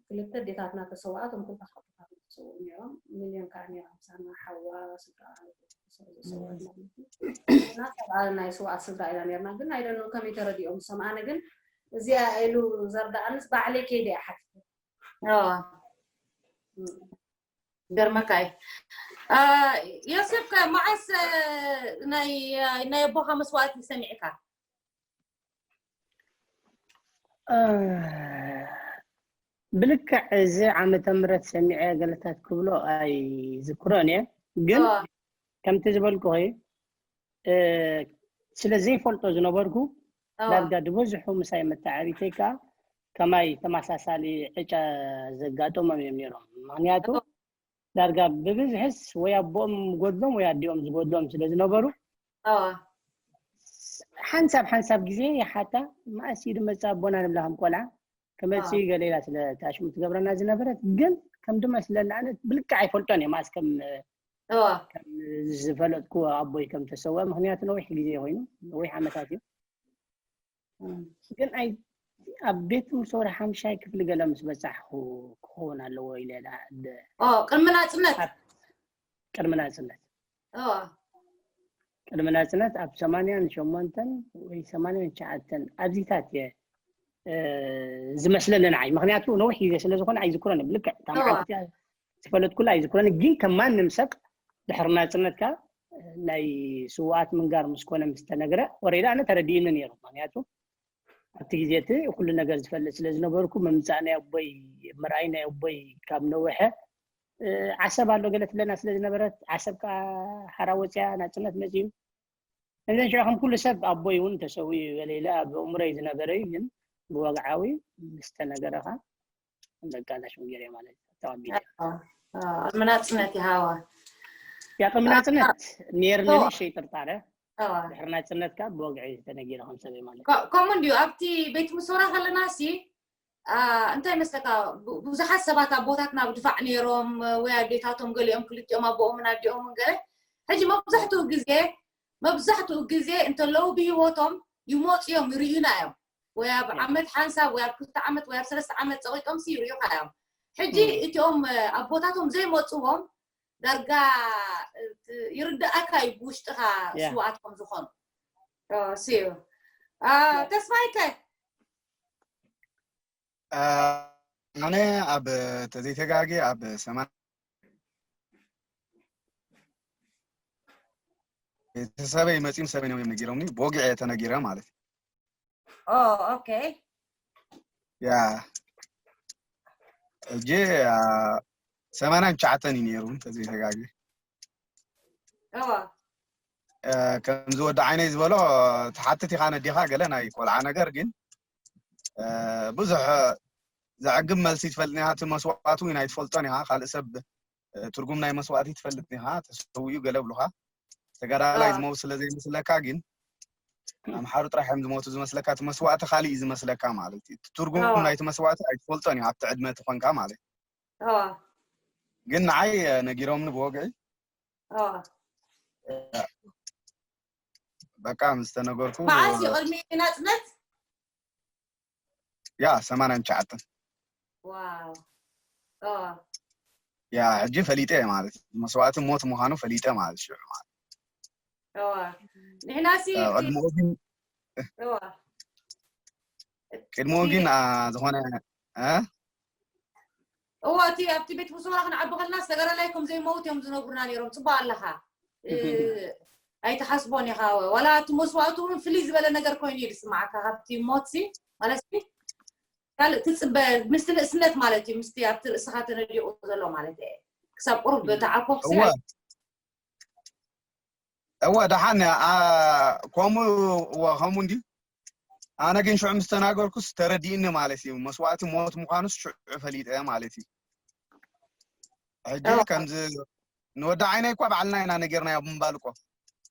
ክልተ ኣዴታትና ተሰውኣቶም ክልተ ኣቦታት ተሰውኡ ነይሮም። ሚልዮን ከዓ ነይራ ምሳና ሓዋ ስድራ ናይ ስውኣት ስድራ ኢና ነርና። ግን ኣይደነው ከመይ ተረዲኦም ሰምኣነ ግን እዚኣ ኢሉ ዘርዳኣንስ ባዕለይ ከይደ እያ ሓቲተ። ገርመካ እዩ። ዮሴፍ ከ መዓስ ናይ ኣቦኻ መስዋእቲ ሰሚዕካ? ብልክዕ እዚ ዓመተ ምህረት ሰሚዐ ገለታት ክብሎ ኣይዝክሮን እየ። ግን ከምቲ ዝበልኩኺ ስለ ዘይፈልጦ ዝነበርኩ ዳርጋ ዝበዝሑ ምሳይ መተዓቢተይ ከዓ ከማይ ተመሳሳሊ ዕጫ ዘጋጠሞም እዮም ነይሮም። ምክንያቱ ዳርጋ ብብዝሕስ ወይ ኣቦኦም ዝጎድሎም ወይ ኣዲኦም ዝጎድሎም ስለ ዝነበሩ ሓንሳብ ሓንሳብ ግዜ ይሓታ መኣስ እዩ ድመፅእ ኣቦና ንብላ ከም ቆልዓ ክመፅእ እዩ ገለ ኢላ ስለ ታሽሙ ትገብረና ዝነበረት ግን ከም ድመስለኒ ኣነ ብልክዕ ኣይፈልጦን እየ መኣስ ከም ዝፈለጥኩ ኣቦይ ከም ተሰወ ምክንያቱ ነዊሕ ግዜ ኮይኑ ነዊሕ ዓመታት እዩ ግን ኣይ ኣብ ቤት ትምህርቲ ወደ ሓምሻይ ክፍሊ ገለ ምስ በፃሕኩ ክኸውን ኣለዎ ኢለ ቅድሚ ናፅነት ቅድሚ ናፅነት ቅድሚ ናፅነት ኣብ ሰማንያን ሸሞንተን ወይ ሰማንያን ትሽዓተን ኣብዚታት እየ ዝመስለኒ ንዓይ ምክንያቱ ነዊሕ ግዜ ስለዝኮነ ኣይዝክሮን ብልክዕ ታምዓት ዝፈለጥኩላ ኣይዝክሮን ግን ከም ማንም ሰብ ድሕሪ ናፅነትካ ናይ ስውኣት ምንጋር ምስ ኮነ ምስ ተነግረ ወሬዳ ኣነ ተረዲእኒ ነይሩ ምክንያቱ ኣብቲ ግዜ እቲ ኩሉ ነገር ዝፈልጥ ስለ ዝነበርኩ ምምፃእ ናይ ኣቦይ ምርኣይ ናይ ኣቦይ ካብ ነውሐ ዓሰብ ኣሎ ገለ ትብለና ስለ ዝነበረት ዓሰብ ከዓ ሓራ ወፅያ ናፅነት መፅዩ እዘን ሽዑ ከም ኩሉ ሰብ ኣቦይ እውን ተሰዊኡ ገለ ኢለ ኣብ ኣእምሮይ ዝነበረ እዩ ግን ብወግዓዊ ምስ ተነገረካ በቃ ላሽም ገይረ ማለት ተቐቢለ ቅድሚ ናፅነት ይሃዋ ያ ቅድሚ ናፅነት ነይርኒ ንእሽተይ ጥርጣረ ድሕሪ ናፅነትካ ብወግዒ ተነጊረ ከም ሰበይ ማለት ከምኡ እንድዩ ኣብቲ ቤት ምሶራ ከለና ሲ እንታይ መስለካ ብዙሓት ሰባት ኣቦታትና ብድፋዕ ነይሮም ወይ ኣዴታቶም ገሊኦም ክልቲኦም ኣቦኦምን ኣዲኦምን ገለ ሕጂ መብዛሕትኡ ግዜ መብዛሕትኡ ግዜ እንተለዉ ብሂወቶም ይመፁ እዮም ይርእዩና እዮም ወይ ኣብ ዓመት ሓንሳብ ወይ ኣብ ክልተ ዓመት ወይ ኣብ ሰለስተ ዓመት ፀቂጦም ሲ ይርእዩካ እዮም ሕጂ እቲኦም ኣቦታቶም ዘይመፅዎም ዳርጋ ይርዳእካ እዩ ብውሽጥኻ ስውኣት ከም ዝኾኑ ስዩ ተስፋይከ ኣነ ኣብ ተዘይተጋጊ ኣብ ሰማ ቤተሰበይ መፂም ሰበይ ነው ነጊሮምኒ ብወግዒ ተነጊረ ማለት ኦኬ ያ እጂ ሰማንያን ትሽዓተን እዩ ነይሩ ተዘይተጋጊ ከምዚ ወዲ ዓይነይ ዝበሎ ትሓትት ኢኻ ነዲኻ ገለ ናይ ቆልዓ ነገር ግን ብዙሕ ዘዕግብ መልሲ ትፈልጥ ኒኻ እቲ መስዋእቱ እውን ኣይትፈልጦን ኢኻ ካልእ ሰብ ትርጉም ናይ መስዋእቲ ትፈልጥ ኒኻ ተሰዊኡ ገለ ብሉኻ ተጋዳላይ ዝመውት ስለ ዘይመስለካ ግን ኣምሓሩ ጥራሕ እዮም ዝሞቱ ዝመስለካ እቲ መስዋእቲ ካሊእ እዩ ዝመስለካ ማለት እዩ ትርጉም ናይቲ መስዋእቲ ኣይትፈልጦን ኢኻ ኣብቲ ዕድመ ትኾንካ ማለት ግን ንዓይ ነጊሮምኒ ብወግዒ በቃ ምስ ተነገርኩ መዓስ እዩ ቅድሚ ናፅነት ያ ሰማንያን ትሽዓተን ዋው ያ ሕጂ ፈሊጠ ማለት መስዋእቲ ሞት ምዃኑ ፈሊጠ ማለት ሽዑ ማለት ንሕና ሲ ቅድሚኡ ግን ቅድሚኡ ግን ዝኾነ እዎ እቲ ኣብቲ ቤት ሙስዋ ክንዓቢ ከልና ዝተገረላይ ከም ዘይመውት እዮም ዝነግሩና ነይሮም ፅቡቅ ኣለካ ኣይትሓስቦን ኢኻ ዋላ እቲ መስዋእቱ እውን ፍልይ ዝበለ ነገር ኮይኑ እዩ ዝስማዓካ ካብቲ ሞት ሲ ማለት ካልእ ትፅበ ምስቲ ንእስነት ማለት እዩ ምስቲ ኣብቲ ርእስኻ ተነዲቁ ዘሎ ማለት እየ ክሳብ ቁሩብ ተዓኮኽሲ እወ ደሓን ከምኡ እወ ከምኡ እንዲ ኣነ ግን ሽዑ ምስ ተናገርኩስ ተረዲእኒ ማለት እዩ። መስዋእቲ ሞት ምዃኑስ ሽዑ ፈሊጠ ማለት እዩ። ሕጂ ከምዚ ንወዲ ዓይነይ እኳ ባዕልና ኢና ነጌርናዮ ብምባል እኮ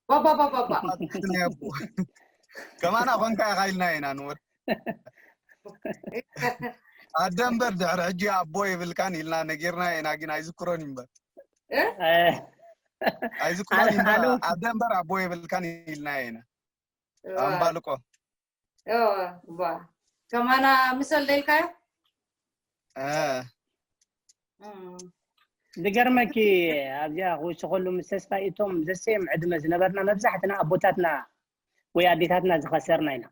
ባባባባባ ከማና ኮንካ ኢኻ ኢልና ኢና ንወዲ ኣደ እምበር ድሕሪ ሕጂ ኣቦ የብልካን ኢልና ነጌርና ኢና፣ ግን ኣይዝክሮን እዩ እምበር ኣይዝክሮን እዩ እምበር ኣደ እምበር ኣቦ የብልካን ኢልና ኢና ኣምባልቆ ከማና ምሰል ደልካዮ ዝገርመኪ ኣብዚኣ ክውስኸሉ ምስ ተስፋ እቶም ዘሰየም ዕድመ ዝነበርና መብዛሕትና ኣቦታትና ወይ ኣዴታትና ዝኸሰርና ኢና።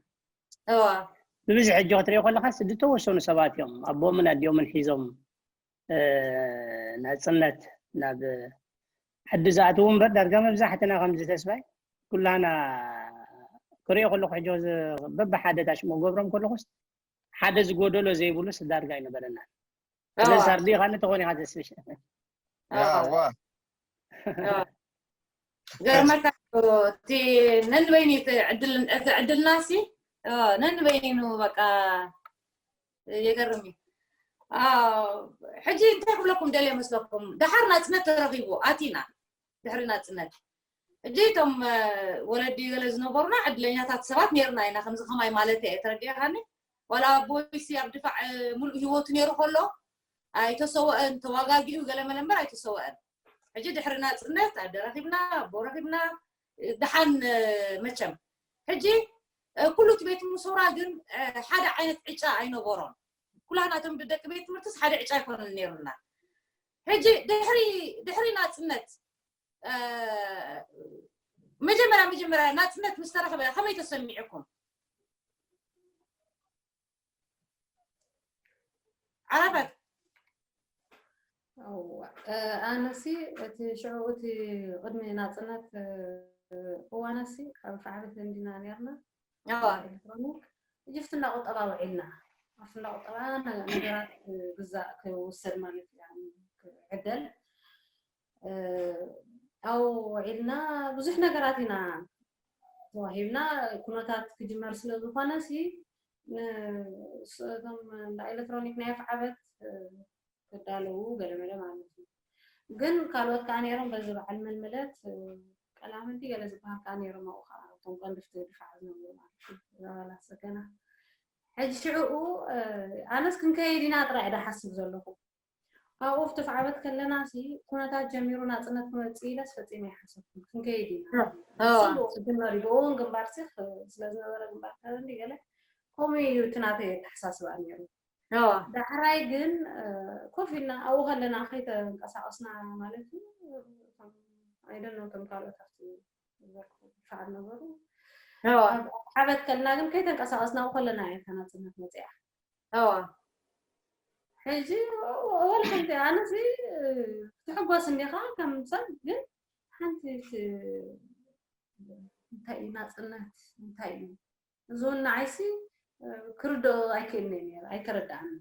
ብብዝሒ ሕጂ ክትሪኦ ከለኻስ ዝተወሰኑ ሰባት እዮም ኣቦምን ኣዲኦምን ሒዞም ናፅነት ናብ ዓዲ ዝኣትዉ እምበር ዳርጋ መብዛሕትና ከምዚ ተስፋይ ኩላና ክሪኦ ከለኩ ሕጂ በብሓደ ታሽሞ ገብሮም ከለኩስ ሓደ ዝጎደሎ ዘይብሉስ ዳርጋ ኣይነበረናን። ስለዚ ኣርዲእኻኒ ተኾን ኢኻ ተስፍሽ። ዋ ገርመካ እቲ ነንበይኑ እቲ ዕድልና ሲ ነንበይኑ በቃ የገርም እዩ። ሕጂ እንታይ ክብለኩም ደልየ መስለኩም፣ ደሓር ናፅነት ተረኺቡ ኣቲና ድሕሪ ናፅነት ሕጂ እቶም ወለዲ ገለ ዝነበሩና ዕድለኛታት ሰባት ነርና ኢና። ከምዚ ከማይ ማለት እየ ተረዲእካኒ። ዋላ ኣቦይሲ ኣብ ድፋዕ ሙሉእ ሂወቱ ነይሩ ከሎ ኣይተሰወአን፣ ተዋጋጊኡ ገለ መለ እምበር ኣይተሰወአን። ሕጂ ድሕሪ ናፅነት ኣደ ረኺብና፣ ኣቦ ረኺብና፣ ደሓን መቸም ሕጂ ኩሉ እቲ ቤት ሙሶራ ግን ሓደ ዓይነት ዕጫ ኣይነበሮን። ኩላና እቶም ደቂ ቤት ትምህርትስ ሓደ ዕጫ ኣይኮነን ነይሩና። ሕጂ ድሕሪ ድሕሪ ናፅነት መጀመርያ መጀመርያ ናፅነት ምስ ተረኸበ ከመይ ተሰሚዕኩም? ዓረፈት ኣነሲ እቲ ሽዑ እቲ ቅድሚ ናፅነት እዋነሲ ኣብ ፋዕበት እንዲና ነርና ኤሌክትሮኒክ ጅፍትና ቁጠባ ውዒልና ኣብትና ቁጠባ ነገራት ግዛእ ክውሰድ ማለት እዩ ክዕደል ኣው ውዒልና ብዙሕ ነገራት ኢና ተዋሂብና ኩነታት ክጅመር ስለ ዝኾነ ሲ እቶም እንዳ ኤሌክትሮኒክ ናይ ኣፍዓበት ክዳለዉ ገለመለ ማለት እዩ ግን ካልኦት ከዓ ነይሮም በዚ በዓል መልመለት ቀላምንቲ ገለ ዝበሃል ከዓ ነይሮም ኣብኡ ከዓ እቶም ቀንድፍቲ ድፋዕ ዝነበሩ ማለት እዩ ኣባላት ሰገና ሕጂ ሽዕኡ ኣነስ ክንከይድ ኢና ጥራይ እዳ ሓስብ ዘለኹ ኣብኡ ክትፍዓበት ከለና ሲ ኩነታት ጀሚሩ ናፅነት ክመፅእ ኢለስ ፈፂመ ይሓሰብኩ ክንከይድ ኢና ፅቡቅ ክጅመር እዩ ብእውን ግንባር ሲ ስለዝነበረ ግንባር ተረንዲ ገለ ከምኡ እዩ እቲ ናተይ ኣተሓሳስባ ነይሩ ዳሕራይ ግን ኮፍ ኢልና ኣብኡ ከለና ከይተንቀሳቀስና ማለት እዩ ኣይደኖ ከም ካልኦት ኣብቲ ዝበልኩ ሰዓት ነበሩ ሓበት ከልና ግን ከይተንቀሳቀስና ኣብኡ ከለና እያ ናፅነት መፅያ ሕጂ ወልከንቲ ኣነዚ ክትሕጎስ እንዲኻ ከም ሰብ ግን ሓንቲ እንታይ እዩ ናፅነት እንታይ እዩ እዚ እውን ንዓይሲ ክርድኦ ኣይክእልኒ ነይረ ኣይተረዳእኒ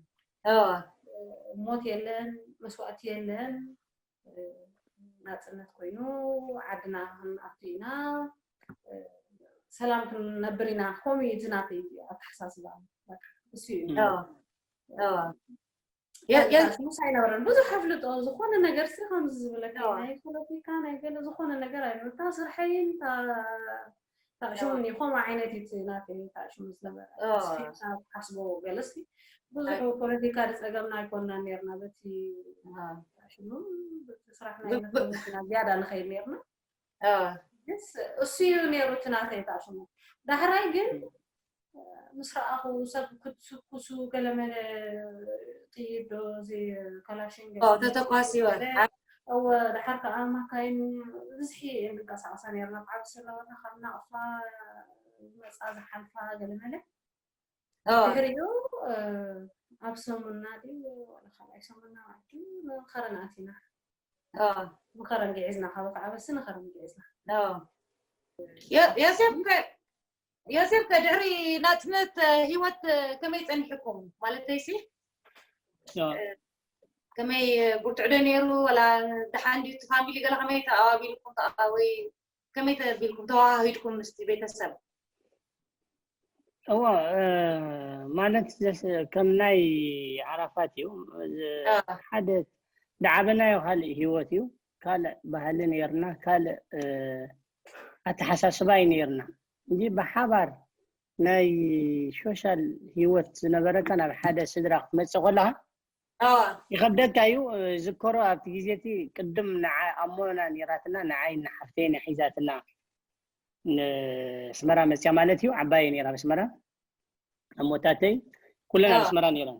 ሞት የለን መስዋእቲ የለን ናፅነት ኮይኑ ዓድና ክንኣቱ ኢና ሰላም ክንነብር ኢና ከምኡ እዩ ዝናተይ ኣተሓሳስባ እሱ እዩ ምስ ኣይነበረን ብዙሕ ኣፍልጦ ዝኾነ ነገር ሲ ከምዚ ዝብለካ ናይ ፖለቲካ ናይ ገለ ዝኾነ ነገር ኣይብልካ ስርሐይን ታዕሽሙኒ ከምኡ ዓይነት እዩ ናተይ ታዕሽሙ ዝነበረ ሓስቦ ገለሲ ብዙሕ ፖለቲካ ዝፀገምና ኣይኮንና ነርና በቲ ታዕሽሙ ስራሕና ዝያዳ ንኸይድ ነርና እሱ እዩ ነሩ እቲ ናተይ ታዕሽሙ ዳሕራይ ግን ምስ ረኣኹ ሰብ ክትስኩሱ ገለመለ ጥይት ዶ እዚ ከላሽን ተተኳሲወ እወ ድሓር ከዓ ማካይን ብዝሒ እየን ዝንቀሳቀሳ ነርና ብዓብ ስለወና ካብ ናቕፋ ዝመፃ ዝሓልፋ ገለመለ ድሕሪኡ ኣብ ሰሙና ድዩ ካልኣይ ሰሙና ማለት መኸረን ኣቲና መኸረን ግዒዝና ካብ ከዓ በሲ መኸረን ግዒዝና ዮሴፍ ከ ድሕሪ ናፅነት ህይወት ከመይ ፀኒሕኩም ማለተይሲ ከመይ ብርቱዕ ዶ ነይሩ ወላ ደሓን ድዩ እቲ ፋሚሊ ገለ ከመይ ተኣባቢልኩም ወይ ከመይ ተቢልኩም ተዋሃሂድኩም ምስቲ ቤተሰብ? እዎ፣ ማለት ከም ናይ ዓራፋት እዩ። ሓደ ዝዓበናዮ ካልእ ህይወት እዩ። ካልእ ባህሊ ነይርና፣ ካልእ ኣተሓሳስባ እዩ ነይርና እንጂ ብሓባር ናይ ሶሻል ህይወት ዝነበረካ ናብ ሓደ ስድራ ክትመፅእ ከለካ ይኸብደካ እዩ። ዝከሮ ኣብቲ ግዜ እቲ ቅድም ንዓ ኣሞና ነይራትና፣ ንዓይ ንሓፍተይ ሒዛትና ንስመራ መፅያ ማለት እዩ። ዓባየ ነይራ ብስመራ፣ ኣሞታተይ ኩለን ኣብ ስመራ ነይረን።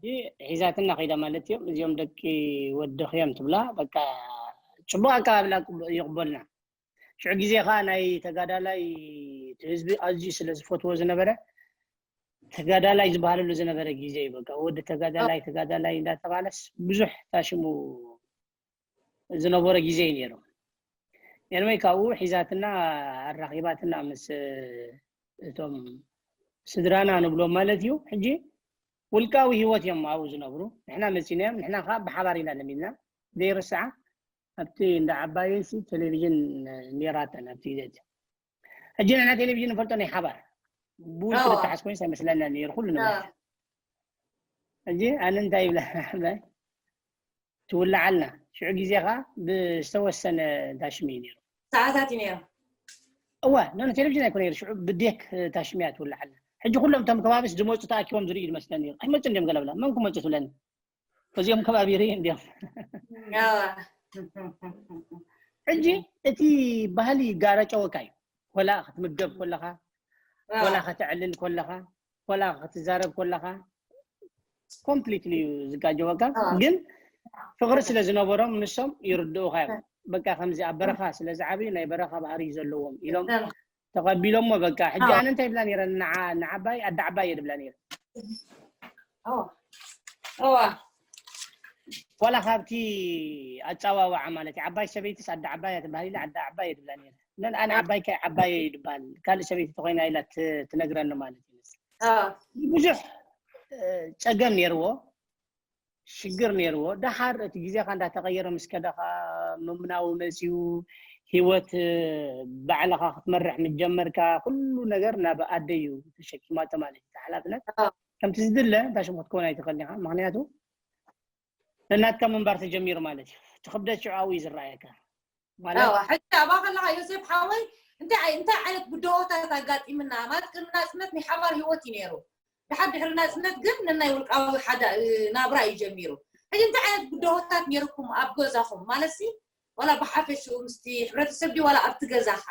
እ ሒዛትና ከይዳ ማለት እዮም። እዚኦም ደቂ ወድኺ እዮም ትብላ። በቃ ፅቡቅ ኣቀባብላ ይቕበልና። ሽዑ ግዜ ከዓ ናይ ተጋዳላይ እቲ ህዝቢ ኣዝዩ ስለ ዝፈትዎ ዝነበረ፣ ተጋዳላይ ዝበሃለሉ ዝነበረ ግዜ እዩ። በቃ ወዲ ተጋዳላይ ተጋዳላይ እንዳተባለስ ብዙሕ ታሽሙ ዝነበረ ግዜ እዩ ነይሩ። ኤንወይ ካብኡ ሒዛትና ኣራኺባትና ምስ እቶም ስድራና ንብሎም ማለት እዩ። ሕጂ ውልቃዊ ህይወት እዮም ኣብኡ ዝነብሩ። ንሕና መፂናዮም፣ ንሕና ከዓ ብሓባር ኢና ለሚድና። ዘይርስዓ ኣብቲ እንዳ ዓባየሲ ቴሌቪዥን ነይራተን ኣብቲ ግዜ እቲ። ሕጂ ንሕና ቴሌቪዥን ንፈልጦ ናይ ሓባር ብኡ ኣዎ። ትብጣሓስ ኮይንስ ኣይመስለና ነይሩ ኩሉ ንብላ። ኣዎ። ሕጂ ኣነ እንታይ ይብላ ዓባይ ትውልዓልና። ሽዑ ግዜ ከዓ ብዝተወሰነ ታሽሚ እዩ ነይሩ። ሰዓታት እዩ ነይሩ። እወ፣ ኖ ቴሌቪዥን ኣይኮነ ነይሩ። ሽዑ ብዴክ ታሽሚ እያ ትውልዓልና። ሕጂ ኩሎም እቶም ከባቢስ ዝመፁ ተኣኪቦም ዝርእዩ ዝመስለኒ ነይሩ። ኣይመፁን ድዮም ገለ ብላ። መን ክመፁ ትብለኒ? እዚኦም ከባቢ ይርኢ እንዲዮም። ኣዎ። ሕጂ እቲ ባህሊ ይጋረጨወካ እዩ። ወላ ክትምገብ ከለኻ፣ ኣዎ። ወላ ከተዕልል ከለኻ፣ ወላ ክትዛረብ ከለኻ ኮምፕሊትሊ እዩ ዝጋጀወካ። ኣዎ። ግን ፍቕሪ ስለ ዝነበሮም ንሶም ይርድኡኻ እዮም። በቃ ከምዚ ኣብ በረኻ ስለ ዝዓብዩ ናይ በረኻ ባህሪ እዩ ዘለዎም ኢሎም ኣዎ። ተቐቢሎሞ። በቃ ሕጂ ኣዎ። ኣነ እንታይ ይብላ ነይረ ንዓ- ንዓባይ ኣደ ዓባይ እየ ድብላ ነይረ። ኣዎ። ኣዋ። ዋላ ካብቲ ኣፀዋውዓ ማለት እዩ። ዓባይ ሰበይትስ ኣደ ዓባይ እያ ትበሃል ኢለ ኣደ ዓባይ እየ ድብላ ነይረ። ነን ኣነ ዓባይ ከ ዓባይ እዩ ድበሃል። ካልእ ሰበይቲ ተኮይና ኢላ ት- ትነግረኒ ማለት እዩ። ኣዎ። ብዙሕ እ፣ ፀገም ነይርዎ፣ ሽግር ነይርዎ። ደሓር እቲ ግዜኻ እንዳተቐየረ ምስ ከደ ኸዓ ምምናዊ መፅዩ፣ ህይወት እ፣ ባዕልኻ ክትመርሕ ምስ ጀመርካ ኩሉ ነገር ናብ ኣደ እዩ ተሸኪማቶ ማለት እዩ። እቲ ሓላፍነት ኣዎ። ከምቲ ዝድለ እንታይ ሽሙ ክትከውን ኣይትኽእልን ኢኻ። ምኽንያቱ ነናትካ ምንባር ተጀሚሩ ማለት እዩ። እቲ ክብደት ሽዑ ኣብኡ እዩ ዝረኣየካ ማለት ኣዋ፣ ሕጂ ኣብኣ ከለኻ ዮሴፍ ሓወይ እንታይ ኣይ- እንታይ ዓይነት ብድሆታት ኣጋጢምና ማለት ቅድሚ ናፅነት ናይ ሓባር ህይወት እዩ ነይሩ። ድሓር ድሕሪ ናፅነት ግን ነናይ ውልቃዊ ሓደ እ፣ ናብራ እዩ ጀሚሩ። ሕጂ እንታይ ዓይነት ብድሆታት ነይርኩም ኣብ ገዛኹም ማለት ሲ ዋላ ብሓፈሽኡ ምስቲ ሕብረተሰብ ድዩ ዋላ ኣብቲ ገዛኻ?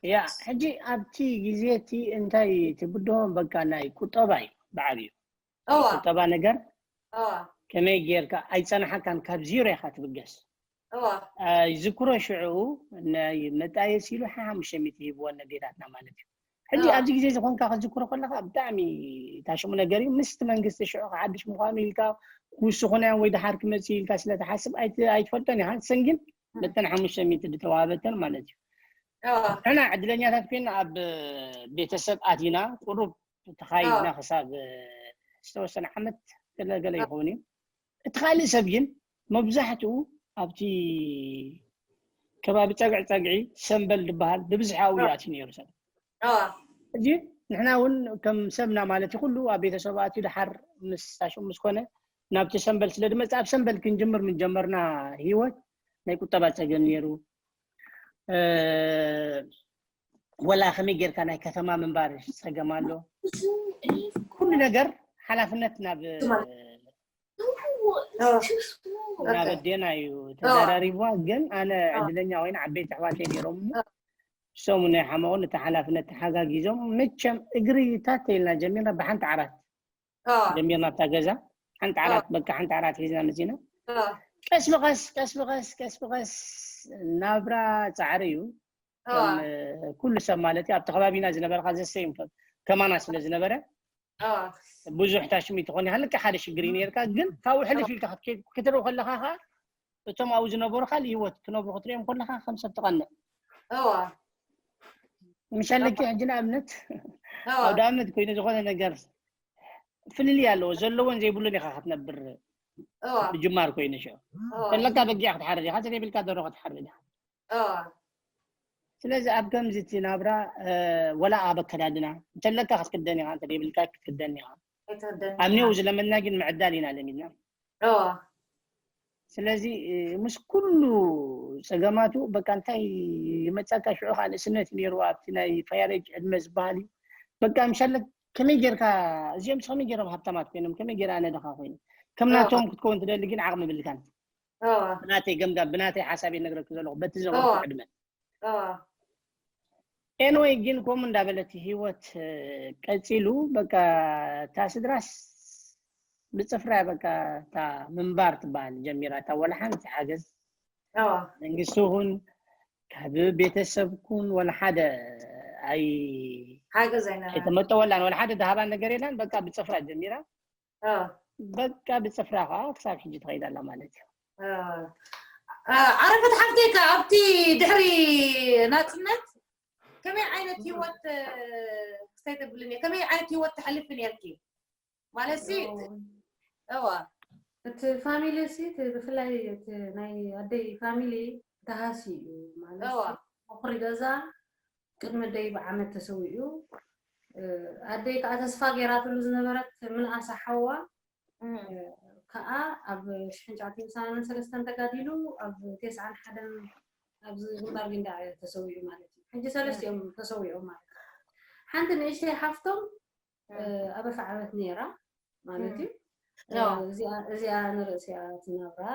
ያ ሕጂ ኣብቲ ግዜ እቲ እንታይ እቲ ብድሆ በቃ ናይ ቁጠባ እዩ ብዓብዩ እዋ ቁጠባ ነገር እዋ ከመይ ጌርካ ኣይፀናሓካን ካብ ዜሮ ኢኻ ትብገስ እዋ ይዝክሮ ሽዑ ናይ መጣየሲ ኢሉ ሓሙሽተ ሚእቲ ሂብወን ነዴታትና ማለት እዩ ሕጂ እዋ ኣብዚ ግዜ እዚ ኮንካ ክትዝክሮ ከለካ ብጣዕሚ ታሽሙ ነገር እዩ ምስቲ መንግስቲ ሽዑ ሓድሽ ምኳኑ ኢልካ ክውስኹናዮም ወይ ድሓር ክመፅእ ኢልካ ስለትሓስብ ኣይት- ኣይትፈልጦን ኢኻ ንሰን ግን በተን ሓሙሽተ ሚእቲ ዝተዋሃበተን ማለት እዩ እዋ ንሕና ዕድለኛታት ኮይና ኣብ ቤተሰብ ኣቲና ቁሩብ ተኻይድና ኣዎ። ክሳብ ዝተወሰነ ዓመት ገለገለ ይኸውን እዩ እቲ ካልእ ሰብ ግን መብዛሕትኡ ኣብቲ ከባቢ ፀግዒ ፀግዒ ሰንበል ዝበሃል ብብዝሒ ኣብኡ እዩ ኣትዩ ነይሩ ሰብ እዋ ሕጂ ንሕና እውን ከም ሰብና ማለት እዩ ኩሉ ኣብ ቤተሰብ ኣትዩ ድሓር ምስ ታሽሙ ምስ ኮነ ናብቲ ሰንበል ስለ ድመፅእ ኣብ ሰንበል ክንጅምር ምጀመርና ህይወት ናይ ቁጠባ ፀገም ነይሩ እ፣ ወላ ከመይ ጌርካ ናይ ከተማ ምንባር ፀገም ኣሎ ኩሉ ነገር ሓላፍነት ናብ ናብ ኣዴና እዩ ተደራሪብዋ ግን ኣነ ዕድለኛ ኮይነ ዓበይቲ ኣሕዋተይ ነይሮም እሶም ናይ ሓመቑን እቲ ሓላፍነት ተሓጋጊዞም መቸም እግሪ ታተ ኢልና ጀሚርና ብሓንቲ ዓራት ጀሚርና ኣብታ ገዛ ሓንቲ ዓራት በቃ ሓንቲ ዓራት ሒዝና መፂና ቀስ ብቐስ ቀስ ብቐስ ቀስ ብቐስ ናብራ ፃዕሪ እዩ ኩሉ ሰብ ማለት እዩ ኣብቲ ከባቢና ዝነበርካ ዘሰይም ከማና ስለ ዝነበረ ብዙሕ ታሽሚ ትኾን ይሃልካ ሓደ ሽግር እዩ ነርካ ግን ካብኡ ሕልፍ ኢልካ ክትከይድ ክትርኢ ከለካ ከዓ እቶም ኣብኡ ዝነበሩ ካልእ ህይወት ክነብሩ ክትሪኦም ከለካ ከም ሰብ ትቐንዕ እዋ ምሻለኪ ሕጂ ንኣብነት እዋ ኣብ ንኣብነት ኮይኑ ዝኾነ ነገር ፍልልይ ኣለዎ ዘለዎን ዘይብሉን ኢኻ ክትነብር እዋ ምጅማር ኮይኑ ሽዑ እዋ ዘለካ በጊዕ ክትሓርድ ኢኻ ዘይብልካ ደሮ ክትሓርድ ኢኻ ስለዚ ኣብ ከምዚ እቲ ናብራ ወላ ኣብ ኣከዳድና እንተለካ ክትክደን ኢኻ፣ እንተ ዘይብልካ ክትክደን ኢኻ። ኣብ ኔው ዝለመድና ግን ምዕዳል ኢና ለሚድና። ስለዚ ምስ ኩሉ ጸገማቱ በቃ እንታይ ይመጻካ፣ ሽዑ ከዓ ንእስነት ነይሩ ኣብቲ ናይ ፋያረጅ ዕድመ ዝበሃል እዩ። በቃ ምሻለ ከመይ ጌርካ እዚኦም ከመይ ጌሮም ሃብታማት ኮይኖም፣ ከመይ ጌራ ኣነ ድኻ ኮይኑ ከም ናቶም ክትከውን ትደሊ ግን ዓቕሚ ብልካን። ብናተይ ገምጋም፣ ብናተይ ሓሳብ ይነግረክ ዘለኹ በቲ ዘበንኩ ዕድመ። ኤንወይ ግን ከምኡ እንዳበለት ህይወት ቀፂሉ። በቃ እታ ስድራስ ብፅፍራ በቃ እታ ምንባር ትበሃል ጀሚራ። እታ ወላ ሓንቲ ሓገዝ መንግስቲ ይኹን ካብ ቤተሰብ ኩን ወላ ሓደ ኣይ ሓገዝ ኣይነበረን። ኣይተመጠወላን፣ ወላ ሓደ ድሃባን ነገር የላን። በቃ ብፅፍራ ጀሚራ በቃ ብፅፍራ ከዓ ክሳብ ሕጂ ትኸይድ ኣላ ማለት እዩ። ዓረፈት ሓፍተይ፣ ከ ኣብቲ ድሕሪ ናፅነት ከመይ ዓይነት ህይወት ክስታይ ተብልኒ ከመይ ዓይነት ህይወት ተሕልፊ ነርኪ? ማለት ሲ እዋ እቲ ፋሚሊ ሲ እቲ ብፍላይ እቲ ናይ ኣደይ ፋሚሊ ተሃሲ እዩ ማለት እዋ። ሲ። ቦኽሪ ገዛ ቅድሚ ኣደይ ብዓመት ተሰዊኡ። ኣደይ ከዓ ተስፋ ገይራትሉ ዝነበረት ምንኣሳ ሓዋ ከዓ ኣብ ሽሕን ትሽዓተን ሰማንያን ሰለስተን ተጋዲሉ ኣብ ተስዓን ሓደን ኣብዚ ግንባር ጊንዳዕ ተሰዊኡ ማለት እዩ። ሕጂ ሰለስቲኦም ተሰዊኦም ማለት እዩ። ሓንቲ ንእሽተይ ሓፍቶም ኣበፋ ዓበት ነይራ ማለት እዩ። እዚኣ ንርእሲኣ ትነብራ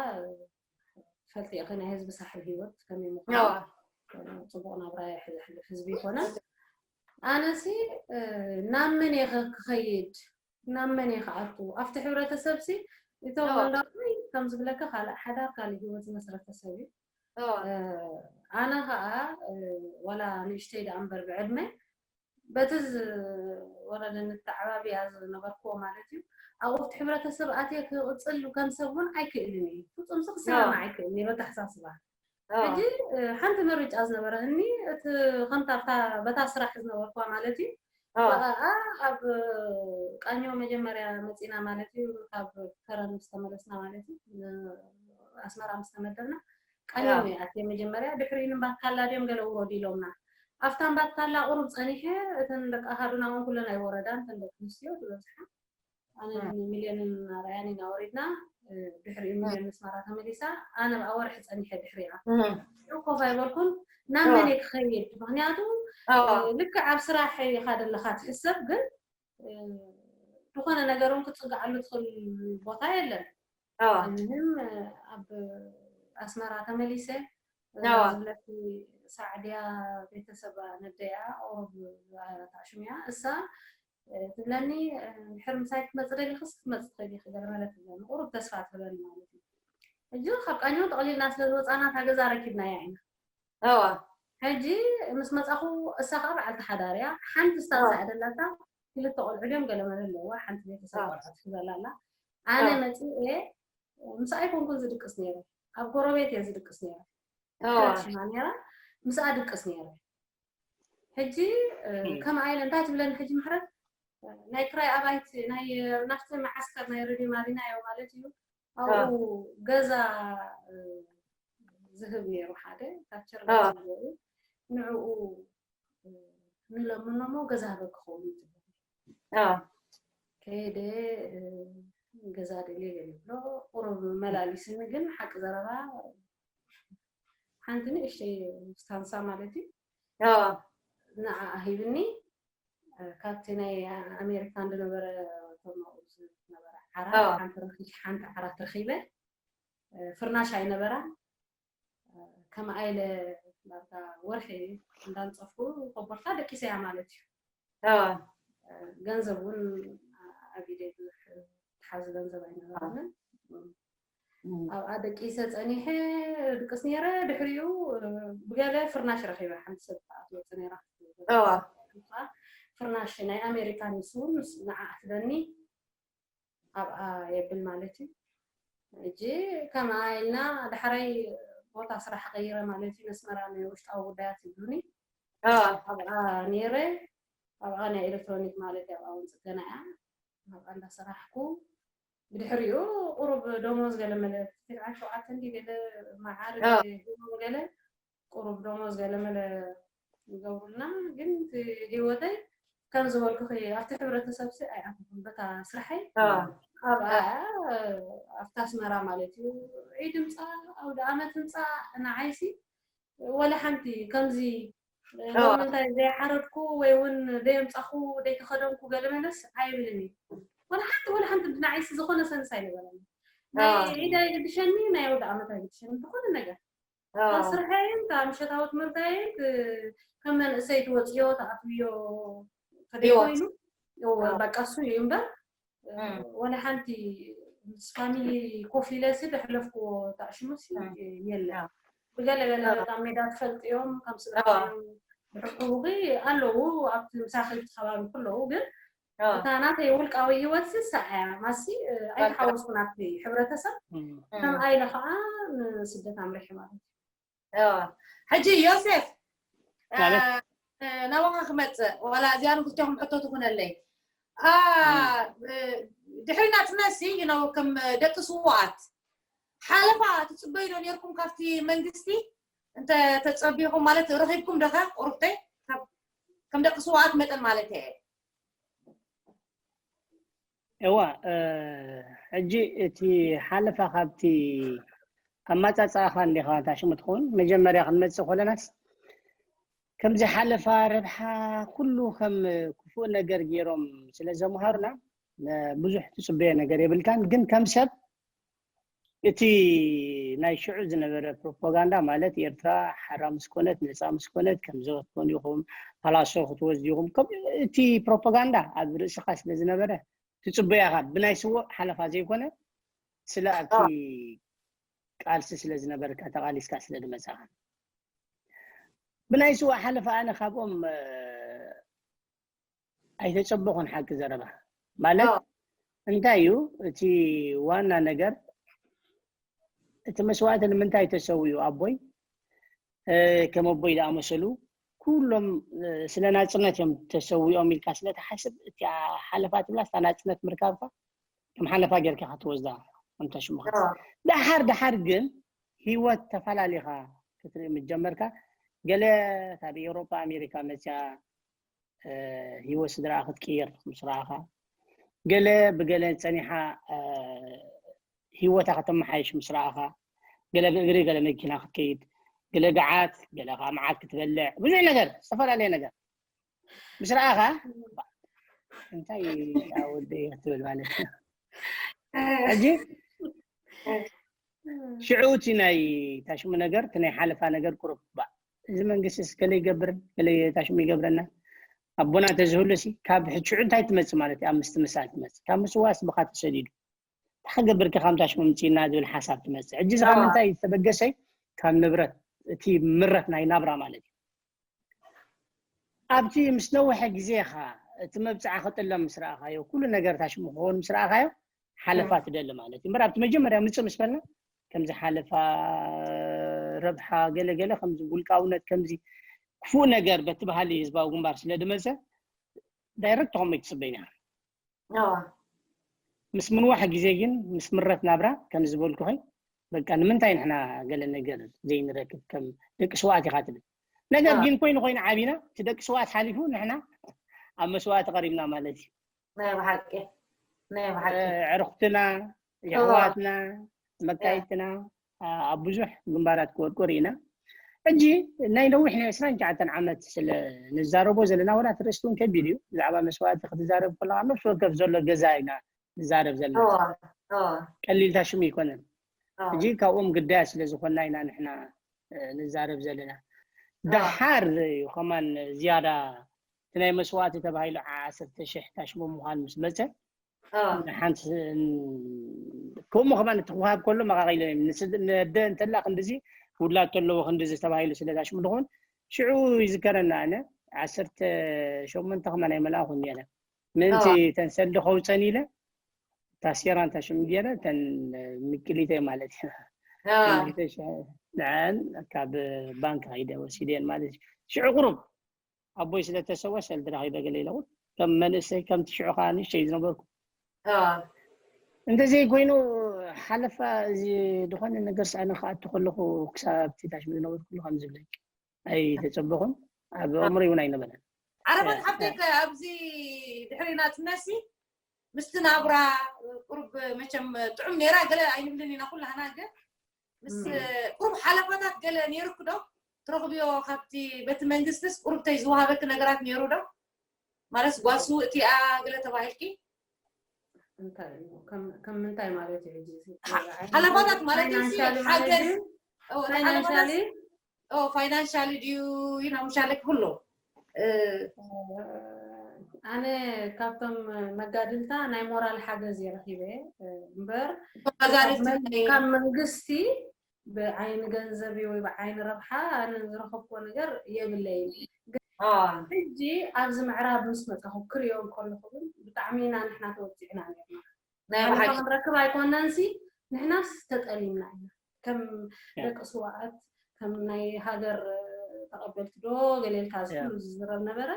ፈልጢ ኢኺ ናይ ህዝቢ ሳሕል ህይወት ከመይ ምዃኑ። ጽቡቕ ናብራ የሕልፍ ህዝቢ ይኮነ። ኣነሲ ናብ መን እየ ክኸይድ ናብ መን እየ ክኣቱ ኣብቲ ሕብረተሰብ ሲ እቶም እንዳይ ከም ዝብለካ ካልእ ሓዳር ካልእ ህይወት ዝመስረተ ሰብ እዩ። ኣነ ከዓ ዋላ ንእሽተይ ደኣ እምበር ብዕድመ በቲ ዝወረደኒ ተዓባቢያ ዝነበርክዎ ማለት እዩ ኣብኡ ኣብቲ ሕብረተሰብ ኣትየ ክቕፅል ከም ሰብ እውን ኣይክእልን እዩ ፍፁም ሲ ክሰማማዕ ኣይክእልን እዩ በተሓሳስባ ሕጂ ሓንቲ ምርጫ ዝነበረኒ እቲ ከምታ ኣብታ በታ ስራሕ ዝነበርክዋ ማለት እዩ ብኣኣ ኣብ ቃኞ መጀመርያ መፂና ማለት እዩ ካብ ከረን ምስ ተመለስና ማለት እዩ ኣስመራ ምስ ተመደብና ቃኘው እየ ኣትየ መጀመርያ ድሕሪኡ እምባትካላ ድዮም ገለ ውረዱ ኢሎምና ኣብታ እምባትካላ ቁሩብ ፀኒሐ እተን ደቂ ኣሃዱና እውን ኩለን ኣይወረዳን እተን ደቂ ኣንስትዮ ዝበዝሓ ኣነን ሚልዮንን ኣርኣያን ኢና ወሪድና ድሕሪኡ ሚልዮን ኣስመራ ተመሊሳ ኣነ ብኣ ወርሒ ፀኒሐ ድሕሪኣ ሽዑ ኮፍ ኣይበልኩን ናብ መን እየ ክኸይድ ምክንያቱ ልክዕ ኣብ ስራሕ ኢኻ ዘለኻ ትሕሰብ ግን ዝኾነ ነገር እውን ክትፅግዓሉ ትኽእል ቦታ የለን እዚህም ኣብ ኣስመራ ተመሊሰ ዝብለኪ ሳዕድያ ቤተሰብ ነደያ ቁሩብ ዝኣረታ ሽሙያ እሳ ትብለኒ ድሕር ምሳይ ክትመፅ ደሊክስ ክትመፅ ትኽእል ኢኺ ገለ መለ ትብለኒ ቁሩብ ተስፋ ትህበኒ ማለት እዩ ሕጂ ካብ ቃኘው ጠቕሊልና ስለ ዝወፃና እታ ገዛ ረኪብናያ ኢና ሕጂ ምስ መፃኹ እሳ ከዓ በዓልቲ ሓዳር እያ ሓንቲ ስታንሳ እያ ደላታ ክልተ ቆልዑ ድዮም ገለ መለ ኣለዋ ሓንቲ ቤተሰብ ቆልዑ ትሕዘላ ኣላ ኣነ መፂኤ ምስ ኣይኮንኩን ዝድቅስ ነይረ ኣብ ጎረቤት እየ ዝድቅስ ነይረ ሽማ ነይራ ምስኣ ድቅስ ነይረ ሕጂ ከም ኣይለ እንታይ ትብለኒ ሕጂ ምሕረት ናይ ክራይ ኣባይቲ ናይ ናፍቲ መዓስከር ናይ ሬድዮ ማሪና እዮ ማለት እዩ ኣብኡ ገዛ ዝህብ ነይሩ ሓደ ታቸር ገዛ ኣለዉ ንዕኡ ንለምኖሞ ገዛ ህበ ክኸውን ትብል ከይደ ገዛ ደልየ ገለ ብሎ ቁሩብ መላሊስኒ ግን ሓቂ ዘረባ ሓንቲ ንእሽተይ ስታንሳ ማለት እዩ ንዓ ሂብኒ ካብቲ ናይ ኣሜሪካ እንደነበረ ተማኡ ዝነበረ ዓራት ሓንቲ ረኺ ሓንቲ ዓራት ረኺበ ፍርናሽ ኣይነበራን ከም ኣይለ ዳርጋ ወርሒ እንዳንፀፍኩ ኮቦርካ ደቂሰያ ማለት እዩ ገንዘብ እውን ኣብ ኢደይ ብዙሕ ተሓዚ ገንዘብ ኣይነበረንን ኣብኣ ደቂሰ ፀኒሐ ድቅስ ነይረ ድሕሪኡ ብገለ ፍርናሽ ረኪበ ሓንቲ ሰብ ትወፅእ ነይራ ፍርናሽ ናይ ኣሜሪካ ንሱ ንዓ ትበኒ ኣብኣ የብል ማለት እዩ ሕጂ ከምኣ ኢልና ዳሕራይ ቦታ ስራሕ ቀይረ ማለት እዩ ነስመራ ናይ ውሽጣዊ ጉዳያት ይብሉኒ ኣብኣ ነይረ ኣብኣ ናይ ኤሌክትሮኒክ ማለት ኣብኣ እውን ፅገና እያ ኣብኣ እንዳሰራሕኩ ብድሕሪኡ ቁሩብ ደሞዝ ገለ መለ ትስዓን ሸውዓተ እንዲ ገለ መዓር ሂቦም ገለ ቁሩብ ደሞዝ ገለመለ ይገብሩልና። ግን እቲ ህይወተይ ከም ዝበልኩኺ ኣብቲ ሕብረተሰብ ሲ ኣይኣተኹን። በታ ስርሐይ ኣዎ። ኣብኣ ኣብታ ኣስመራ ማለት እዩ። ዒድ ምፃእ ኣውደ ኣመት ምፃእ ንዓይሲ ወላ ሓንቲ ከምዚ ሎሚ እንታይ ዘይሓረድኩ ወይ እውን ደየምፃኹ ደይተኸደንኩ ገለ መለስ ኣይብልን እዩ። ወላ ሓንቲ ወላ ሓንቲ ንዓይሲ ዝኾነ ሰንስ ኣይነበረኒ። ናይ ዒድ ኣይግድሸኒ፣ ናይ ኣውደ ኣመት ኣይግድሸኒ ዝኾነ ነገር። እታ ስርሐይን እታ ምሸታዊ ትምህርተይን ከም መንእሰይ ትወፅዮ ተኣትውዮ ከደይ ኮይኑ በቃ እሱ እዩ እምበር ወላ ሓንቲ ምስ ፋሚሊ ኮፍ ኢለ ሲ ዘሕለፍኩዎ ተኣሽሙ ሲ የለን። ብገለ ገለ በጣም ሜዳ ትፈልጥዮም ካብ ስድራዮም ብሕቁቡኺ ኣለዉ ኣብቲ ምሳኺ ከባቢ ከለዉ ግን እታ ናተይ ውልቃዊ ህይወት ሲ ሰዓያ ማሲ ኣይተሓወስኩን ኣብቲ ሕብረተሰብ ከም ኣይለ ከዓ ንስደት ኣምሪሐ ማለት እዩ። ሕጂ ዮሴፍ ናባኻ ክመፅእ ዋላ እዚኣ ንክልቲኹም ሕቶ ትኹነለይ። ድሕሪ ናፅነት ሲ ከም ደቂ ስውኣት ሓለፋ ትፅበዩ ዶ ነርኩም ካብቲ መንግስቲ? እንተ ተፀቢኹም ማለት ረኺብኩም ዶ ቁሩብተይ ከም ደቂ ስውኣት መጠን ማለት እየ። እዋ ሕጂ እቲ ሓለፋ ካብቲ ኣማፃፅኣኻ እንዲኻ ታሽሙ ትኸውን መጀመርያ ክንመፅእ ኮለናስ ከምዚ ሓለፋ ረብሓ ኩሉ ከም ክፉእ ነገር ገይሮም ስለ ዘምሃሩና ብዙሕ ትፅበዮ ነገር የብልካን። ግን ከም ሰብ እቲ ናይ ሽዑ ዝነበረ ፕሮፓጋንዳ ማለት ኤርትራ ሓራ ምስ ኮነት ነፃ ምስ ኮነት ከምዚ ክትኮኑ ኢኹም ፓላሶ ክትወስዱ ኢኹም እቲ ፕሮፓጋንዳ ኣብ ርእስኻ ስለ ዝነበረ ትፅበዮ ኢኻ ብናይ ስዉእ ሓለፋ ዘይኮነ ስለ ኣብቲ ቃልሲ ስለ ዝነበርካ ተቓሊስካ ስለ ዝመፃኻ ብናይ ስዉእ ሓለፋ ኣነ ካብኦም ኣይተፀበኹን ሓቂ ዘረባ ማለት እንታይ እዩ እቲ ዋና ነገር እቲ መስዋእቲ ንምንታይ ተሰዊኡ ኣቦይ ከም ኣቦይ ዝኣመሰሉ ኩሎም ስለ ናፅነት እዮም ተሰዊኦም ኢልካ ስለ ትሓስብ እቲ ሓለፋ ትብላ ስታ ናፅነት ምርካብካ ከም ሓለፋ ጌርካ ክትወስዳ ከምታ ሽሙኻ ደሓር ደሓር ግን ህይወት ተፈላለኻ ክትርኢ ምስ ጀመርካ ገለ ካብ ኤውሮጳ ኣሜሪካ መፅያ ህይወት ስድራኣ ክትቅይር ምስ ረኣኻ ገለ ብገለ ፀኒሓ ህይወታ ከተመሓይሽ ምስ ረኣኻ ገለ ብእግሪ ገለ መኪና ክትከይድ ገለ ገዓት ገለ ከዓ መዓት ክትበልዕ ብዙሕ ነገር ዝተፈላለየ ነገር ምስ ረኣኻ እንታይ ወደይ ክትብል ማለት እዩ ሕጂ ሽዑ እቲ ናይ ታሽሙ ነገር እቲ ናይ ሓለፋ ነገር ቁሩብ ባ እዚ መንግስቲ ገለ ይገብርን ገለ ታሽሙ ይገብረና ኣቦና ተዝህሉ ሲ ካብ ሽዑ እንታይ ትመፅእ ማለት እዩ ኣብ ምስትምሳል ትመፅእ ካብ ምስዋስ ብኻ ተሰዲዱ እንታይ ክገብር ከ ካብ ታሽሙ ምፅእና ዝብል ሓሳብ ትመፅእ ሕጂ እዚ ካብ ምንታይ ዝተበገሰ ካብ ንብረት እቲ ምረት ናይ ናብራ ማለት እዩ ኣብቲ ምስ ነውሐ ግዜኻ እቲ መብፅዓ ክጥለም ምስ ረኣኻዮ ኩሉ ነገር ታሽሙ ክኸውን ምስ ረኣኻዮ ሓለፋ ትደሊ ማለት እዩ እምበር ኣብቲ መጀመርያ ምፅእ ምስ በልና ከምዚ ሓለፋ ረብሓ ገለገለ ከምዚ ውልቃውነት ከምዚ ክፉእ ነገር በቲ ባህሊ ህዝባዊ ግንባር ስለ ድመፀ ዳይረክት ተኸሞ ይትፅበይና ምስ ምንዋሕ ግዜ ግን ምስ ምረት ናብራ ከም ዝበልኩኸ በቃ ንምንታይ ንሕና ገለ ነገር ዘይንረክብ ከም ደቂ ስውኣት ኢኻ ትብል ነገር ግን ኮይኑ ኮይኑ ዓቢና እቲ ደቂ ስውኣት ሓሊፉ ንሕና ኣብ መስዋእቲ ቀሪብና ማለት እዩ ናይ ብሓቂ ናይ ብሓቂ ዕርክትና የሕዋትና መካይድትና ኣብ ብዙሕ ግንባራት ክወድቁ ርኢና ሕጂ ናይ ነዊሕ ናይ ዕስራን ትሽዓተን ዓመት ስለ ንዛረቦ ዘለና ወላ ትርእስቲ እውን ከቢድ እዩ ብዛዕባ መስዋእቲ ክትዛረብ ከለካ ነፍሲ ወከፍ ዘሎ ገዛ ኢና ንዛረብ ዘለና ቀሊልታ ሽሙ ይኮነን ሕጂ ካብኦም ግዳያት ስለ ዝኮና ኢና ንሕና ንዛረብ ዘለና ደሓር እዩ ከማን ዝያዳ እቲ ናይ መስዋእቲ ተባሂሉ ዓሰርተ ሽሕ ታሽሙ ምዃን ምስ መፀ ሓንቲ ከምኡ ከማን እቲ ክወሃብ ከሎ መቃቂሎ ነደ እንተላ ክንድዚ ውላድ ተለዎ ክንድዚ ተባሂሉ ስለ ታሽሙ ድኾን ሽዑ ይዝከረና ኣነ ዓሰርተ ሸሞንተ ከማን ኣይመልኣኹን ነረ ምእንቲ ተን ሰልዲ ከውፀን ኢለ ታሴራ እንታይ ሽም ገይረ ተን ምቅሊተይ ማለት እዩ ንዐን ካብ ባንክ ከይደ ወሲደን ማለት እዩ ሽዑ ቁሩብ ኣቦይ ስለተሰወ ሰልዲ ረኺበ ገለ ኢለውን ከም መንእሰይ ከምቲ ሽዑ ከዓ ንእሽተይ ዝነበርኩ እንተዘይ ኮይኑ ሓለፋ እዚ ዝኾነ ነገር ሳእነ ክኣቱ ከለኹ ክሳብ ኣብቲ ታሽሚ ዝነበርኩሉ ከም ዝብለኪ ኣይተጸበኹን። ኣብ ኣእምሮይ እውን ኣይነበረን። ዓረፋት ሓብተይ ከ ኣብዚ ድሕሪ ናጽነትሲ ምስቲ ናብራ ቁሩብ መቸም ጥዑም ነይራ ገለ ኣይንብልን ኢና ኩላህና፣ ግን ምስ ቁሩብ ሓለፋታት ገለ ነይሩክ ዶ ትረኽብዮ? ካብቲ በቲ መንግስትስ ቁሩብ ተይ ዝወሃበክ ነገራት ነይሩ ዶ? ማለት ጓሱ እቲኣ ገለ ተባሂልኪ? እንታይ እዩ? ከም ከም ምንታይ ማለት እዩ? ሕጂ እዚ ሓለፋታት ማለት እዩ፣ ሓገዝ ፋይናንሻሊ ድዩ ኢናሙሻለክ ኩሎ? ኣነ ካብቶም መጋድልታ ናይ ሞራል ሓገዝ እየ ረኪበ እምበር፣ ካብ መንግስቲ ብዓይኒ ገንዘብ ወይ ብዓይኒ ረብሓ ኣነ ዝረከብኩዎ ነገር የብለይን። ሕጂ ኣብዚ ምዕራብ ምስ መፃኹ ክሪኦ እንከለኹ ግን ብጣዕሚ ኢና ንሕና ተወፂዕና ነርና። ሓለፋ ክንረክብ ኣይኮነንሲ፣ ንሕናስ ተጠሊምና ኢና። ከም ደቂ ስዋኣት ከም ናይ ሃገር ተቐበልቲ ዶ ገሌልካ ዝኩሉ ዝዝረብ ነበረ።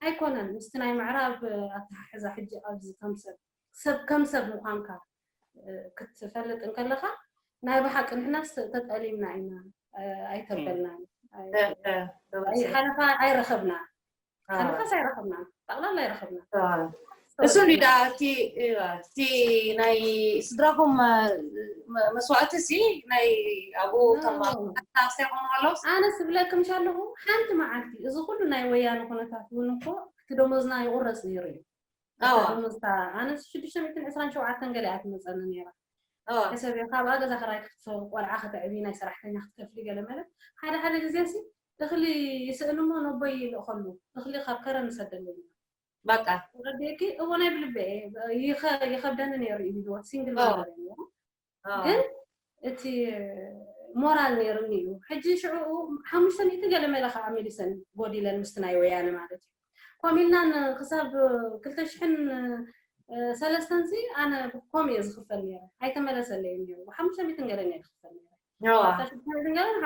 ኣይኮነን፣ ምስቲ ናይ ምዕራብ ኣተሓሕዛ ሕጂ ኣብዚ ከም ሰብ ሰብ ከም ሰብ ምዃንካ ክትፈልጥ እንከለኻ ናይ ብሓቂ ንሕናስ ተጠሊምና ኢና፣ ኣይተበልናን። ሓለፋ ኣይረኸብናን። ሓለፋስ ኣይረኸብናን፣ ጠቕላላ ኣይረኸብናን። እሱ እንዲ ደኣ እቲ እቲ ናይ ስድራኹም መስዋእቲ ሲ ናይ ኣብኡ ተማክስታ ይኾኑ ኣለውስ? ኣነ ስብለክምሽ ኣለኹ ሓንቲ መዓልቲ እዚ ኩሉ ናይ ወያነ ኩነታት እውን እኮ እቲ ደሞዝና ይቑረፅ ነይሩ እዩ። ደሞዝታ ኣነ ሽዱሽተ ሚእትን ዕስራን ሸውዓተን ገለ እያ ትመፀኒ ነይራ። ሕሰብ ካብኣ ገዛ ክራይ ክትፈ ቆልዓ ከተዕቢ ናይ ሰራሕተኛ ክትከፍሊ ገለ መለ ሓደ ሓደ ግዜ ሲ እኽሊ ይስእን እሞ ነቦይ ይልእኸሉ እኽሊ ካብ ከረን ንሰደለይ ኢና። በቃ ረዲእኪ እዎ ናይ ብልበ ይኸብደኒ ነይሩ እዩ ሂወት ሲንግል ማዘር እየ ነይሩ። ግን እቲ ሞራል ነይሩኒ እዩ። ሕጂ ሽዑኡ ሓሙሽተ ሚእቲ ገለ መለ ከዓ መሊሰን ጎዲለን ምስቲ ናይ ወያነ ማለት እዩ። ኮሚልናን ክሳብ ክልተ ሽሕን ሰለስተን ሲ ኣነ ኮም እየ ዝኽፈል ነይረ ኣይተመለሰለይ ነይሩ ሓሙሽተ ሚእትን ገለን እየ ዝኽፈል ነይረ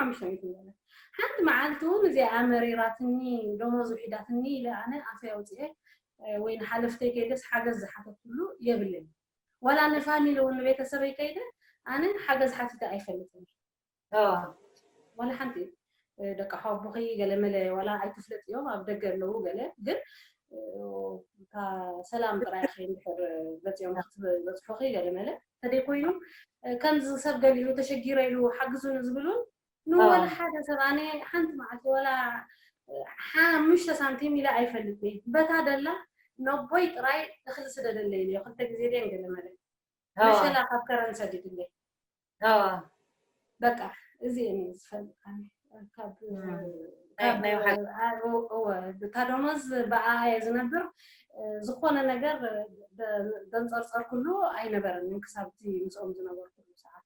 ሓሙሽተ ሚእትን ገለን ሓንቲ መዓልቲ እውን እዚኣ መሪራትኒ ደሞዝ ውሒዳትኒ ኢለ ኣነ ኣፈይ ኣውፅኤ ወይ ንሓለፍተይ ከይደስ ሓገዝ ዝሓተትሉ የብለይ ዋላ ንፋሚሊ እውን ንቤተሰበይ ከይደ ኣነ ሓገዝ ሓቲተ ኣይፈልጥን ዋላ ሓንቲ ደቂ ሓወቦኺ ገለ መለ ዋላ ኣይትፍለጥዮም ኣብ ደገ ኣለዉ ገለ ግን እታ ሰላም ጥራይ ኸ እንድሕር መፅኦም ክትበፅሑኺ ገለ መለ ተደይኮይኑ ከምዚ ሰብ ገሊኡ ተሸጊረ ኢሉ ሓግዙኒ ዝብሉን ንወላ ሓደ ሰብ ኣነ ሓንቲ መዓልቲ ወላ ሓሙሽተ ሳንቲም ኢለ ኣይፈልጥ በታ ደላ ነቦይ ጥራይ እኽሊ ስደደለይ ኢለ ክልተ ግዜ ደን ገለ መለ መሸላ ካብ ከረን ሰዲድለይ በቃ እዚ እኔ ዝፈልጥ ካብ እታ ደሞዝ ብኣኣ እየ ዝነብር ዝኾነ ነገር ደንፀርፀርኩሉ ኣይነበረንን ክሳብቲ ምስኦም ዝነበርኩሉ ሰዓት